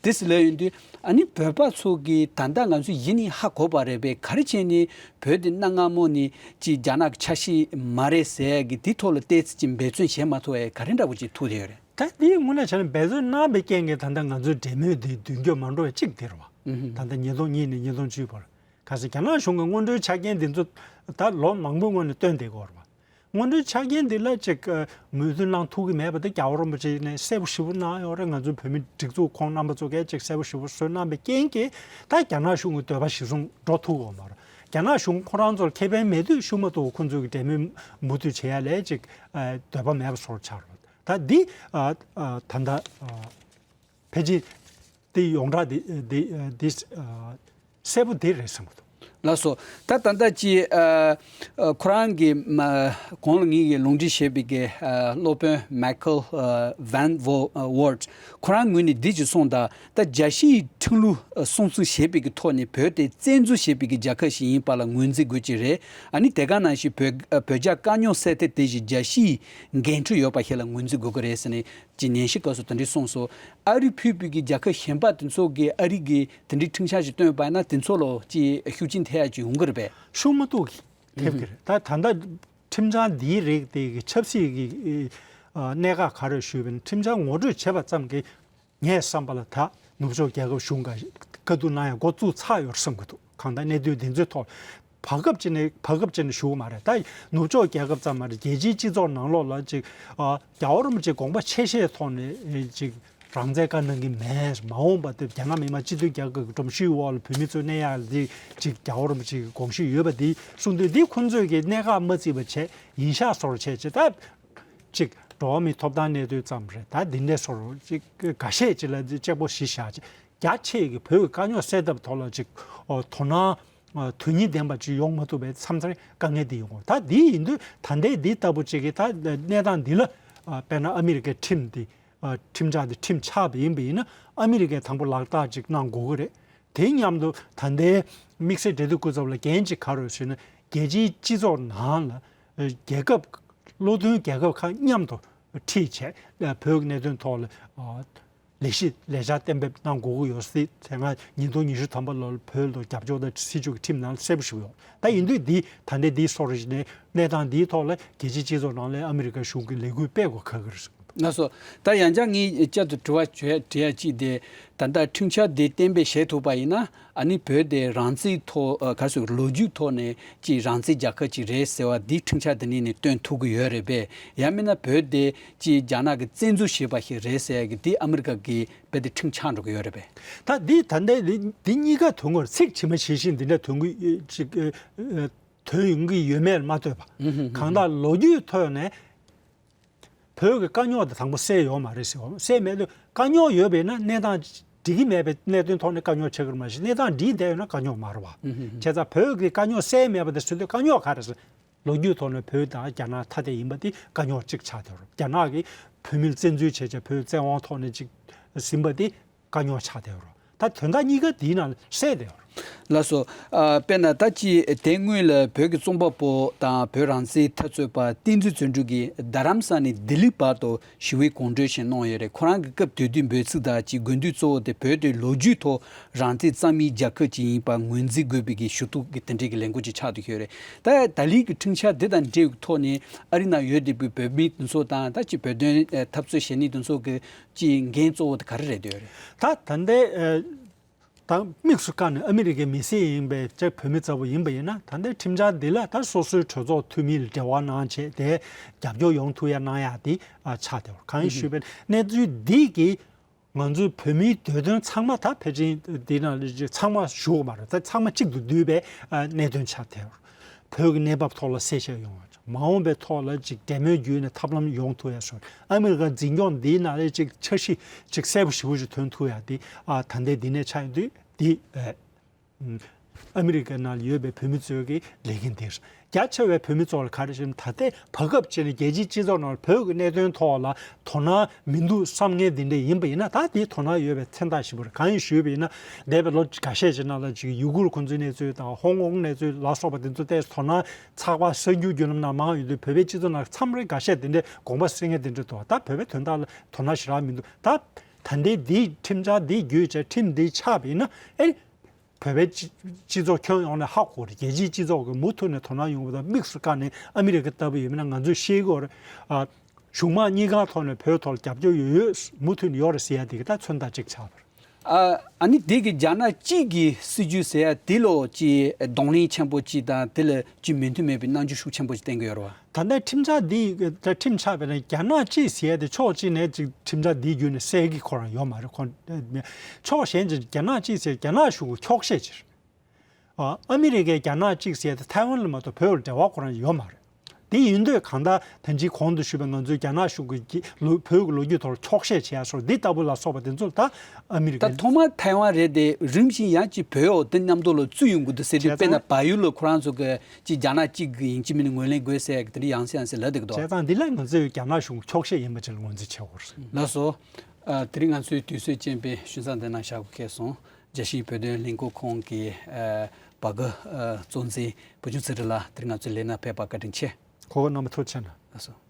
དེ་ཟེར་ལབ་ཡོང་དུས་ཨ་ནི་བོད་པ་ཚོ་གིས་ད་ལྟ་ང་ཚོ་ཡིད་ནས་ཧ་གོ་བ་རེད་པས། ག་རེ་བྱས་ནས་བོད་འདི་གནའ་སྔ་མོ་ནས་ཅིག་རྒྱ་ནག་གི་ཆ་ཤས་མ་རེད་ཟེར་གི་དེ་ཐོག་ལ་ཏོག་ཙམ་ཅིག་འབད་བརྩོན་བྱེད་མ་ཐུབ་པའི་ག་རེ་འདྲ་པོ་ཅིག་ཐུག་བསྡད་ཡོད་རེད། ད་འདི་དངོས་གནས་བྱས་ན་འབད་བརྩོན་གནང་བའི་རྐྱེན་གྱིས་ད་ལྟ་ང་ཚོའི་འབྲེལ་མོལ་འདི་མདུན་སྐྱོད་མ་འགྲོ་བའི་གཅིག་དེ་རེད་བ། ད་ལྟ་ཉིས་སྟོང་གཉིས་ནས་ཉིས་སྟོང་བཅུ་བར་ག་ཚོད་རྒྱ་ནག་གཞུང་གི་སྔོན་འགྲོའི་ཆ་རྐྱེན་འདི་ཚོ་ད་ལོ་མང་པོའི་སྔོན་ནས་བཏོན་བསྡད་ཀྱི་ཡོད་རེད་བ། སྔོན་འགྲོའི་ཆ་རྐྱེན་འདི་ལ་ཅིག་མོས་མཐུན་གནང་ཐུབ་ཀྱི་མེད་པ་དེ་རྒྱལ་བ་རིན་པོ་ཆེ་ནས་གསལ་པོ་ཞེ་པོ་གནང་ཡོད་རེད། ང་ཚོའི་བོད་མི་སྒྲིག་འཛུགས་ཁོང་རྣམ་པ་ཚོ་གས་ཅིག་གསལ་པོ་ཞེ་པོ་བཟོས་གནང་བའི་རྐྱེན་གྱིས་ད་རྒྱ་ནག་གཞུང་གི་འདོད་པ་གཞིར་བཟུང་འགྲོ་ཐུབ་ཀྱི་ཡོད་མ་རེད། རྒྱ་ནག་གཞུང་ཁོ་རང་ཚོར་ཁེ་ཕན་མེད་དུས་ཤུགས་མ་གཏོགས་ཁོང་ཚོའི་གི་འབྲེལ་མོལ་མུ་མཐུད་བྱེད་ཡ་ལས་ཅིག་འདོད་པ་མེད་པ་བཟོ་འདྲ་ཆགས་རེད། ད་འདི་ཨ་ཨ་ད་ལྟ་ཨ་ཕལ་ཆེར་དེ་ཡོངས་གྲགས་དེ་དེ་དེ་ཨ་གསལ་པོ་དེ་རེད་བསམ་གྱི་འདུག་ལགས་སོ། ད་ད་ལྟ་ཅི་ཨ་ཨ་ཁོ་རང་གི་མ་གོང་ལ་ངེད་ཀྱིས་ལུང་འདྲེན་བྱས་པའི་གི་ཨ་སློབ་དཔོན་མའི་ཁལ་ཨ་ཝན་ཝོ་ཨ་ཝོར་ཁོ་རང་ངོས་ནས་འདི་ཅིག་གསུངས། ད་ད་རྒྱལ་སྤྱིའི་ཁྲིམས་ལུགས་ཨ་སྲུང་བརྩི་བྱེད་པའི་གི་ཐོག་ནས་བོད་དེ་བཙན་འཛུལ་བྱེད་པའི་གི་རྒྱལ་ཁབ་ཞིག་ཡིན་པ་ལ་ངོས་འཛིན་དགོས་ཀྱི་རེད། ཨ་ནི་དེ་ག་ནང་བཞིན་བོད་ཨ་བོད་རྒྱ་དཀའ་རྙོག་སེལ་ཐབས་དེ་བཞིན་རྒྱལ་སྤྱིའི་འགན་འཁྲི་ཡོད་པ་ཞིག་ལ་ངོས་འཛིན་དགོས་ཀྱི་རེད་ཟེར་ནས་ཀྱི་ཉན་ཞིབ་སྐབས་སུ་དེ་འདྲས་གསུངས་སོང་། ཨ་རི་ཕུད་པའི་གི་རྒྱལ་ཁབ་གཞན་པ་དེ་ཚོ་གིས་ཨ་རི་གི་དེ་འདྲའི་ཁྲིམས་འཆར་ཞིག་བཏོན་པ་ཡིན་ན་དེ་ཚོ་ལ་ཅི་ཤུགས་རྐྱེན་ཐེབས་ཡ་ཅིག་ཡོང་གི་རེད་པས། ཤུགས་མ་གཏོགས་ཐེབས་ཀྱི་རེད། ད་ད་ལྟ་ཁྲིམས་འཆར་འདིའི་རིགས་དེ་གི་ཆབ་སྲིད་ཀྱི་ཨ་གནད་འགག་ག་རེ་ཞུས་པ་ཡིན་ན། ཁྲིམས་འཆར་ངོ་སྤྲོད་བྱས་པ་ཙམ་གྱིས་ངའི་བསམ་པ་ལ་ད་ནུབ་ཕྱོགས་རྒྱལ་ཁབ་གཞུང་ག་བཀའ་བསྡུར་གནང་ཡ་འགོ་བཙུགས་ཚར་ཡོད་བསམ་གྱི་འདུག་གང་ལྟར་གནད་དོན་འདི་ཚོའི་ཐོག་བར་སྐབས་ཅིག་ནས་བར་སྐབས་ཅིག་ནས་ཞུ་གི་མ་རེད། ད་ནུབ་ཕྱོགས་རྒྱལ་ཁབ་ཙམ་མ་རེད། རྒྱལ་སྤྱིའི་སྤྱི་ཚོགས་ནང་ལོགས་ལ་ཅིག་ཨ་རྒྱལ་བ་རིན་པོ་ཆེ་དགོངས་པ་ཆེ་བཞེས་ཐོག་ནས་ཅིག་རང་བཙན་བཀའ་གནང་གི་མེད། མ་འོངས་པ་དེ་རྒྱ་ནག་མི་དམངས་སྤྱི་མཐུན་རྒྱལ་ཁབ་ཀྱི་སྒྲོམ་གཞིའི་འོག་ལ་བོད་མི་ཚོ་གནས་ཡག་འདི་ཅིག་རྒྱལ་བ་རིན་པོ་ཆེ་གི་དགོངས་གཞི་ཡོད་པ་འདི་གསུངས་དུས། འདི་ཁོང་ཚོས་ཀྱི་གནད་འགག་མ་བརྩིས་པ་བྱས་ཡིན་ཤག་བཟོ་འདྲ་བྱས་ཅིག་ད་ཅིག་འགྲོ་བ་མིའི་ཐོབ་ཐང་གནད་དོན་ཙམ་རེད། ད་འདི་འདྲའི་བཟོ་འདྲ་ཅིག་འགའ་ཤས་ཅིག་ལ་གཅིག་པོ་གཞི་བཞག་ཅིག་རྒྱ་ཆེ་གི་བོད་ཀྱི་དཀའ་རྙོག་སེལ་ཐབས་ཐོག་ལ་ཅིག་ཨོ་དོ་སྣང་ཨ་དོན་སྙིང་ལྡན་པ་ཅིག་ཡོང་མ་ཐུབ་པའི་མཚམས་མཚམས་དཀའ་ངལ་འདི་ཡོང་གི་རེད། ད་འདི་ཡིན་དུས་ད་ལྟའི་འདི་ལྟ་བུ་ཅིག་གིས་ད་གནས་སྟངས་འདི་ལ་ཨ་དཔེར་ན་ཨ་མི་རི་ཀའི་ཁྲིམས་འདི་ཨ་ཁྲིམས་འཆར་འདི་ཁྲིམས་ཆགས་པ་ཡིན་པ་ཡིན་ན་ཨ་མི་རི་ཀས་དང་པོ་ལག་བསྟར་ཅིག་གནང་དགོས་ཀྱི་རེད། དེ་མཉམ་དུ་ད་ལྟའི་དམིགས་བསལ་འབྲེལ་མཐུད་སྐུ་ཚབ་ལ་འགན་ཅིག་ག་རེ་ཡོད་ཟེར་ན། རྒྱལ་སྤྱིའི་སྤྱི་ཚོགས་ནང་ལ་རྒྱལ་ཁབ་བློ་མཐུན་རྒྱལ་ཁབ་ཁག་མཉམ་དུ་ཁྲིད་བྱས་བོད་ཀྱི་གནད་དོན་ཐོག་ལ་ལས་གཞི་ལས་འཆར་གཏན་འབེབས་གནང་དགོས་ཀྱི་ཡོད་སྲིད་དེ། ང་ཉིས་སྟོང་ཉི་ཤུ་ཐམ་པ་ལོར་བོད་ལ་རྒྱབ་སྐྱོར་དང་སྲིད་བྱུས་ཀྱི་ཁྲིམས་ནང་གསལ་པོ་ཞིག་ཡོད། ད་ཡིན་དུས་འདི་ད་ལྟའི་འདིའི་སོར་རེ་ནས་གནས་སྟངས་འདིའི་ཐོག་ལ་རྒྱལ་སྤྱིའི་སྤྱི་ཚོགས་ནང་ལ་ཨ་མི་རི་ཀ་གཞུང་གིས་ལས་འགུལ་སྤེལ་དགོས་ཁག་གི་རེད། ལགས་སོ། ད་ཡང་བསྐྱར་ངས་བསྐྱར་དུ་དྲི་བ་བྱས་དྲི་ཡ་གཅིག་དེ། ད་ལྟ་ཁྲིམས་འཆར་འདི་གཏན་འབེབས་བྱེད་ཐུབ་པ་ཡིན་ན། ཨ་ནི་བོད་དེ་རང་བཙན་ཐོག་ཨ་ག་རེ་ཟེར་ལོ་རྒྱུས་ཐོག་ནས་ཅིག་རང་བཙན་རྒྱལ་ཁབ་ཅིག་རེད་ཟེར་བ་འདི་ཁྲིམས་འཆར་འདི་ནས་ནས་སྟོན་ཐུབ་ཀྱི་ཡོད་རེད་པས། ཡང་མིན་ན་བོད་དེ་ཅིག་རྒྱ་ནག་གིས་བཙན་འཛུལ་བྱས་པ་ཞིག་རེད་ཟེར་ཡ་གི་འདི་ཨ་མི་རི་ཀ་གི་རྦད་དེ་ཁྲིམས་ཆགས་འགྲོ་གི་ཡོད་རེད་པས། ད་འདི་ད་ལྟའི་འདི་འདི་གཉིས་ཀ་དོན་གོ་ཚིག་ཇི་མ་ཇི་བཞིན་འདི་འདྲ་དོན་གོ་ཅིག་ཨ་ཨ་དོན་ཡོང་གི་ཡོད་མེད་ལ་མ་ལྟོས་པ། ཨུ་ཧུ་ཧུ་ཧུ། གང་ལྟར་ལོ་རྒྱུས་ཐོག་ནས། བོད་ཀྱི་དཀའ་རྙོག་དེ་དང་པོ་སེལ་ཡོད་མ་རེད་ཟེར་བ། སེལ་མེད་དུས་དཀའ་རྙོག་ཡོད་པས་ན་གནས་སྟངས་འགྲིག་གི་མེད་པའི་གནད་དོན་ཐོག་ནས་དཀའ་རྙོག་ཆགས་ཀྱི་རེད། མ་གཞི་གནས་སྟངས་འགྲིག་བསྡད་ཡོད་ན་དཀའ་རྙོག་མ་རེད་བ། ཨུ་ཧུ་ཧུ། བྱས་ཙང་བོད་ཀྱི་དཀའ་རྙོག་སེལ་མེད་པ་དེ་བཟོས་དུས་དཀའ་རྙོག་ག་རེ་ཟེར། ལོ་རྒྱུས་ཐོག་ནས་བོད་དང་རྒྱ་ནག་ཐ་དད་ཡིན་པ་དེ་དཀའ་རྙོག་གཅིག་ཆགས་བསྡད་ཡོད་རེད། རྒྱ་ནག་གིས་བོད་མིར་བཙན་འཛུལ་བྱས་བྱས་བོད་བཙན་དབང་ཐོག་ནས་ཅིག་ཟིན་པ་དེ་དཀའ་རྙོག་ཆགས་བསྡད་ཡོད་རེད། ད་དོན་དག་གཉིས་ཀ་དེའི་ནང་ལ་སྲེས་བསྡད་ཡོད་རེད། ལགས་སོ། ཨ་དཔེར་ན་ད་ཅི་དེ་སྔོན་ལ་བོད་ཀྱི་རྩོམ་པ་པོ་དང་བོད་རང་བཙན་འཐབ་རྩོད་པ་བསྟན་འཛིན་བརྩོན་འགྲུས་ཀྱིས་རྡ་རམ་ས་ནས་ལྡི་ལི་བར་དུ་ཞི་བའི་གོམ་བགྲོད་ཞིག་གནང་ཡོད་རེད། ཁོ་རང་གི་སྐབས་དེ་དུས་འབོད་ཚིག་དང་ཅིག་དགོས་འདུན་གཙོ་བོ་དེ་བོད་དེ་ལོ་རྒྱུས་ཐོག་རང་བཙན་རྩ་མེད་རྒྱལ་ཁབ་ཅིག་ཡིན་པ་ངོས་འཛིན་དགོས་པའི་གི་ཞུ་གཏུག་གི་དེ་འདྲའི་གི་ལས་འགུལ་ཅིག་ཆགས་བསྡད་ཡོད་རེད། ད་ད་ལིའི་གི་ཁྲིམས་འཆར་འདི་དང་འབྲེལ་བའི་ཐོག་ནས་ཨ་རི་ནང་ཡོད་བསྡད་པའི་བོད་མི་དེ་ཚོ་དང་ད་ཅིག་བོད་དོན་འཐབ་རྩོད་བྱེད་མཁན་དེ་ཚོ་གི་ཅིག་འགན་གཙོ་བོ་དེ་ག་རེ་རེད་འདོད་རེད། ད་ད་ལྟའི་ཨ་ད་དམིགས་སུ་བཀར་ནས་ཨ་མི་རི་ཀའི་མི་སེར་ཡིན་པའི་ཅིག་བོད་མི་ཚ་པོ་ཡིན་པ་ཡིན་ན། ད་ལྟའི་ཁྲིམས་འཆར་འདི་ལ་ད་སོ་སོའི་གྲོས་ཚོགས་འཐུས་མི་ལ་འབྲེལ་བ་གནང་བྱས་དེ་རྒྱབ་སྐྱོར་ཡོང་ཐུབ་ཡ་གནང་ཡ་དེ་ཨ་ཆགས་བསྡད་ཡོད་རེད། གང་ཡིན་ཞུས་པའི་གནས་ཚུལ་འདི་གིས་ང་ཚོའི་བོད་མིའི་འདོད་དོན་ཚང་མ་ད་ཕལ་ཆེར་འདི་ནང་ལ་ཚང་མ་ཞུ་གི་མ་རེད། ད་ཚང་མ་གཅིག་ཏུ་བསྡུས་པའི་ཨ་གནད་དོན་ཆགས་བསྡད་ཡོད་རེད། བོད་ཀྱི་གནས་བབ་ཐོག་ལ་གསལ་བཤད་ཡོང་བ། མ་འོངས་པའི་ཐོག་ལ་ཅིག་འབྲེལ་མོལ་བརྒྱུད་ནས་ཐབས་ལམ་ཡོང་ཐུབ་ཡ་སོགས། ཨ་མི་རི་ཀ་འཛིན་སྐྱོང་འདིའི་ནང་ལ་ཅིག་འཆར་གཞི་ཅིག་གསལ་པོ་ཞེ་པོ་ཅིག་ཐོན་ཐུབ་ཡ་འདི་ཨ་ད་ལྟའི་འདི་ནས་ཆགས་ཡོང་དུས་འདི་ཨ་ཨ་མི་རི་ཀའི་ནང་ལ་ཡོད་པའི་བོད་མི་ཚོའི་གི་ལས་འགན་འདི་རེད། རྒྱ་ཆེ་བའི་བོད་མི་ཚོ་ལ་ག་རེ་ཞུ་ན། ད་ལྟའི་བར་སྐབས་ཅིག་ནས་རྒྱལ་སྤྱིའི་སྤྱི་ཚོགས་ནང་ལ་བོད་ཀྱི་གནད་དོན་ཐོག་ལ་དོ་སྣང་མི་འདུག་བསམ་མཁན་འདི་འདྲ་ཡིན་པ་ཡིན་ན། ད་འདི་དོ་སྣང་ཡོད་པའི་མཚན་རྟགས་ཞིག་པོ་རེད། གང་ཡིན་ཞུས་པ་ཡིན་ན། འདས་པའི་ལོ་འགའ་ཤས་ཅིག་ནང་ལ་ཅིག་ཡུ་གུར་ཁོང་ཚོའི་གནས་ཚུལ་དང་ཧོང་ཀོང་གནས་ཚུལ་ལ་སོགས་པ་དེ་ཚོ་ཏོག་ཙམ་དོ་སྣང་ཚགས་པར་གསར་འགྱུར་བརྒྱུད་ལམ་ནང་མང་ཡོད་དུས། བོད་པའི་སྤྱི་ཚོགས་ནང་མཚམས་རེ་འགའ་ཤས་དེ་འདྲའི་དགོངས་པ་སེལ་མཁན་དེ་འདྲ་འདུག་ད་བོད་པའི་དོན་དག་ལ་དོ་སྣང་ཞེ་དྲག་མི་འདུག་ད་ད་ལྟའི་འདིའི་ཁྲིམས་འཆར་འདི་བརྒྱུད་བྱས་ཁྲིམས་འདི་ཆགས་པ་ཡིན་ན། ཨེ། བོད་པའི་སྤྱི་སྤྱི་ཚོགས་ཁྱོན་ཡོངས་ནས་ཧ་གོ་རེད། རྒྱལ་སྤྱིའི་སྤྱི་ཚོགས་ཀྱིས་མུ་མཐུད་ནས་དོ་སྣང་ཡོང་བ་དང་། དམིགས་སུ་བཀར་ནས་ཨ་མི་རི་ཀ་ལྟ་བུ་ཡིན་ན་ང་ཚོས་ཤེས་ཀྱི་ཡོད་རེད། ཨ། གཞུང་དམངས་གཉིས་ཀའི་ཐོག་ནས་བོད་ཐོག་ལ་རྒྱབ་སྐྱོར་ཡོད་ཡོད་མུ་མཐུད་ནས་ཡོད་རེད་ཟེར་ཡ་དེ་གི་ད་མཚོན་རྟགས་གཅིག་ཆགས་པ་རེད། ཨ་ཨ་ནི་དེ་གི་རྒྱ་ནག་གཅིག་གི་སྲིད་ཇུས་ཟེར་ཡ་དེ་ལོ་ཅི་གདོང་ལེན་ཆེན་པོ་གཅིག་དང་དེ་ལ་ཅི་མོས་མཐུན་མེད་པའི་རྣམ་འགྱུར་ཤུགས་ཆེན་པོ་ཞིག་བསྟན་གྱི་ཡོད་རེད་བ། ད་ལྟའི་ཁྲིམས་འཆར་འདི་ད་ཁྲིམས་ཆགས་པས་ན། རྒྱ་ནག་གཅིག་ཟེར་ཡ་དེ་ཕྱོགས་གཅིག་ནས་ཅིག་ཁྲིམས་འཆར་འདི་བརྒྱུད་ནས་སེལ་གྱི་ཁོ་རང་ཡོད་མ་རེད། ཁོ་ཕྱོགས་གཞན་ཅིག་རྒྱ་ནག་གཅིག་ཟེར་རྒྱ་ནག་གཞུང་གི་འཁྱོག་བཤད་ཅིག་རེད། ཨ་ཨ་མི་རི་ཀའི་རྒྱ་ནག་གཅིག་ཟེར་ཡ་དེ་ཐའེ་ཝན་ལ་མ་གཏོགས་བོད་ལ་འབྲེལ་བ་ཁོ་རང་ཡོད་མ་རེད། དེ་ཡིན་དུས་གང་ལྟར་ད་ཅི་གོང་དུ་ཞུས་པའི་ང་ཚོའི་རྒྱ་ནག་གཞུང་གི་ལོ་བོད་ཀྱི་ལོ་རྒྱུས་ཐོག་འཁྱོག་བཤད་བྱེད་ཡ་སོགས་འདི་ལྟ་བུ་ལ་སོགས་པ་དེ་ཚོ་ལ་ད་ཨ་མི་རི་ད་ཀའི་ཐོག་མར་ཐའེ་ཝན་རེད་དེ། རིམ་བཞིན་ཡང་ཅིག་བོད་འོག་དེ་མཉམ་དུ་ལ་བཙུད་ཡོང་གི་འདུག་ཟེར་དུས། བྱས་དཔེར་ན་ཙང་བལ་ཡུལ་ལ་ཁོ་རང་ཚོ་གི་ཅིག་རྒྱ་ནག་གཅིག་གི་ཡིན་གཅིག་མིན་ངོས་ལེན་དགོས་ཟེར་གི་དེ་འདྲ་ཡང་སེ་ཡང་སེ་ལབ་བསྡད་ཀྱི་འདུག་བྱས་ཙང་འདི་ལ་ང་ཚོས་རྒྱ་ནག་གཞུང་འཁྱོག་བཤད་ཡིན་པ་ཅིག་ལ་ངོས་འཛིན་བྱེད་དགོས་རེད། ལགས་སོ། ཨ། དེ་རིང་ང་ཚོའི་དུས་ཚོད་ཅན་པའི་ཞུ་མཚམས་འདི་ན་བཞག་དགོས་ཁེལ་སོང་། རྒྱལ་སྤྱིའི་བོད་དོན་ལས་འགུལ་ཁང་གི་ཨ་བར་བརྒལ་ཨ་གཙོ་འཛིན་བུ་ཆུང་ཚེ་རིང་ལགས། དེ་རིང་ང་ཚོའི་ལས་སྣེ་ཕེབས་པར་བཀའ་དྲིན་ཆེ། གོ་བ་རྣམ་པ་ཐུགས་རྗེ་ཆེ་གནང་། ལགས་སོ།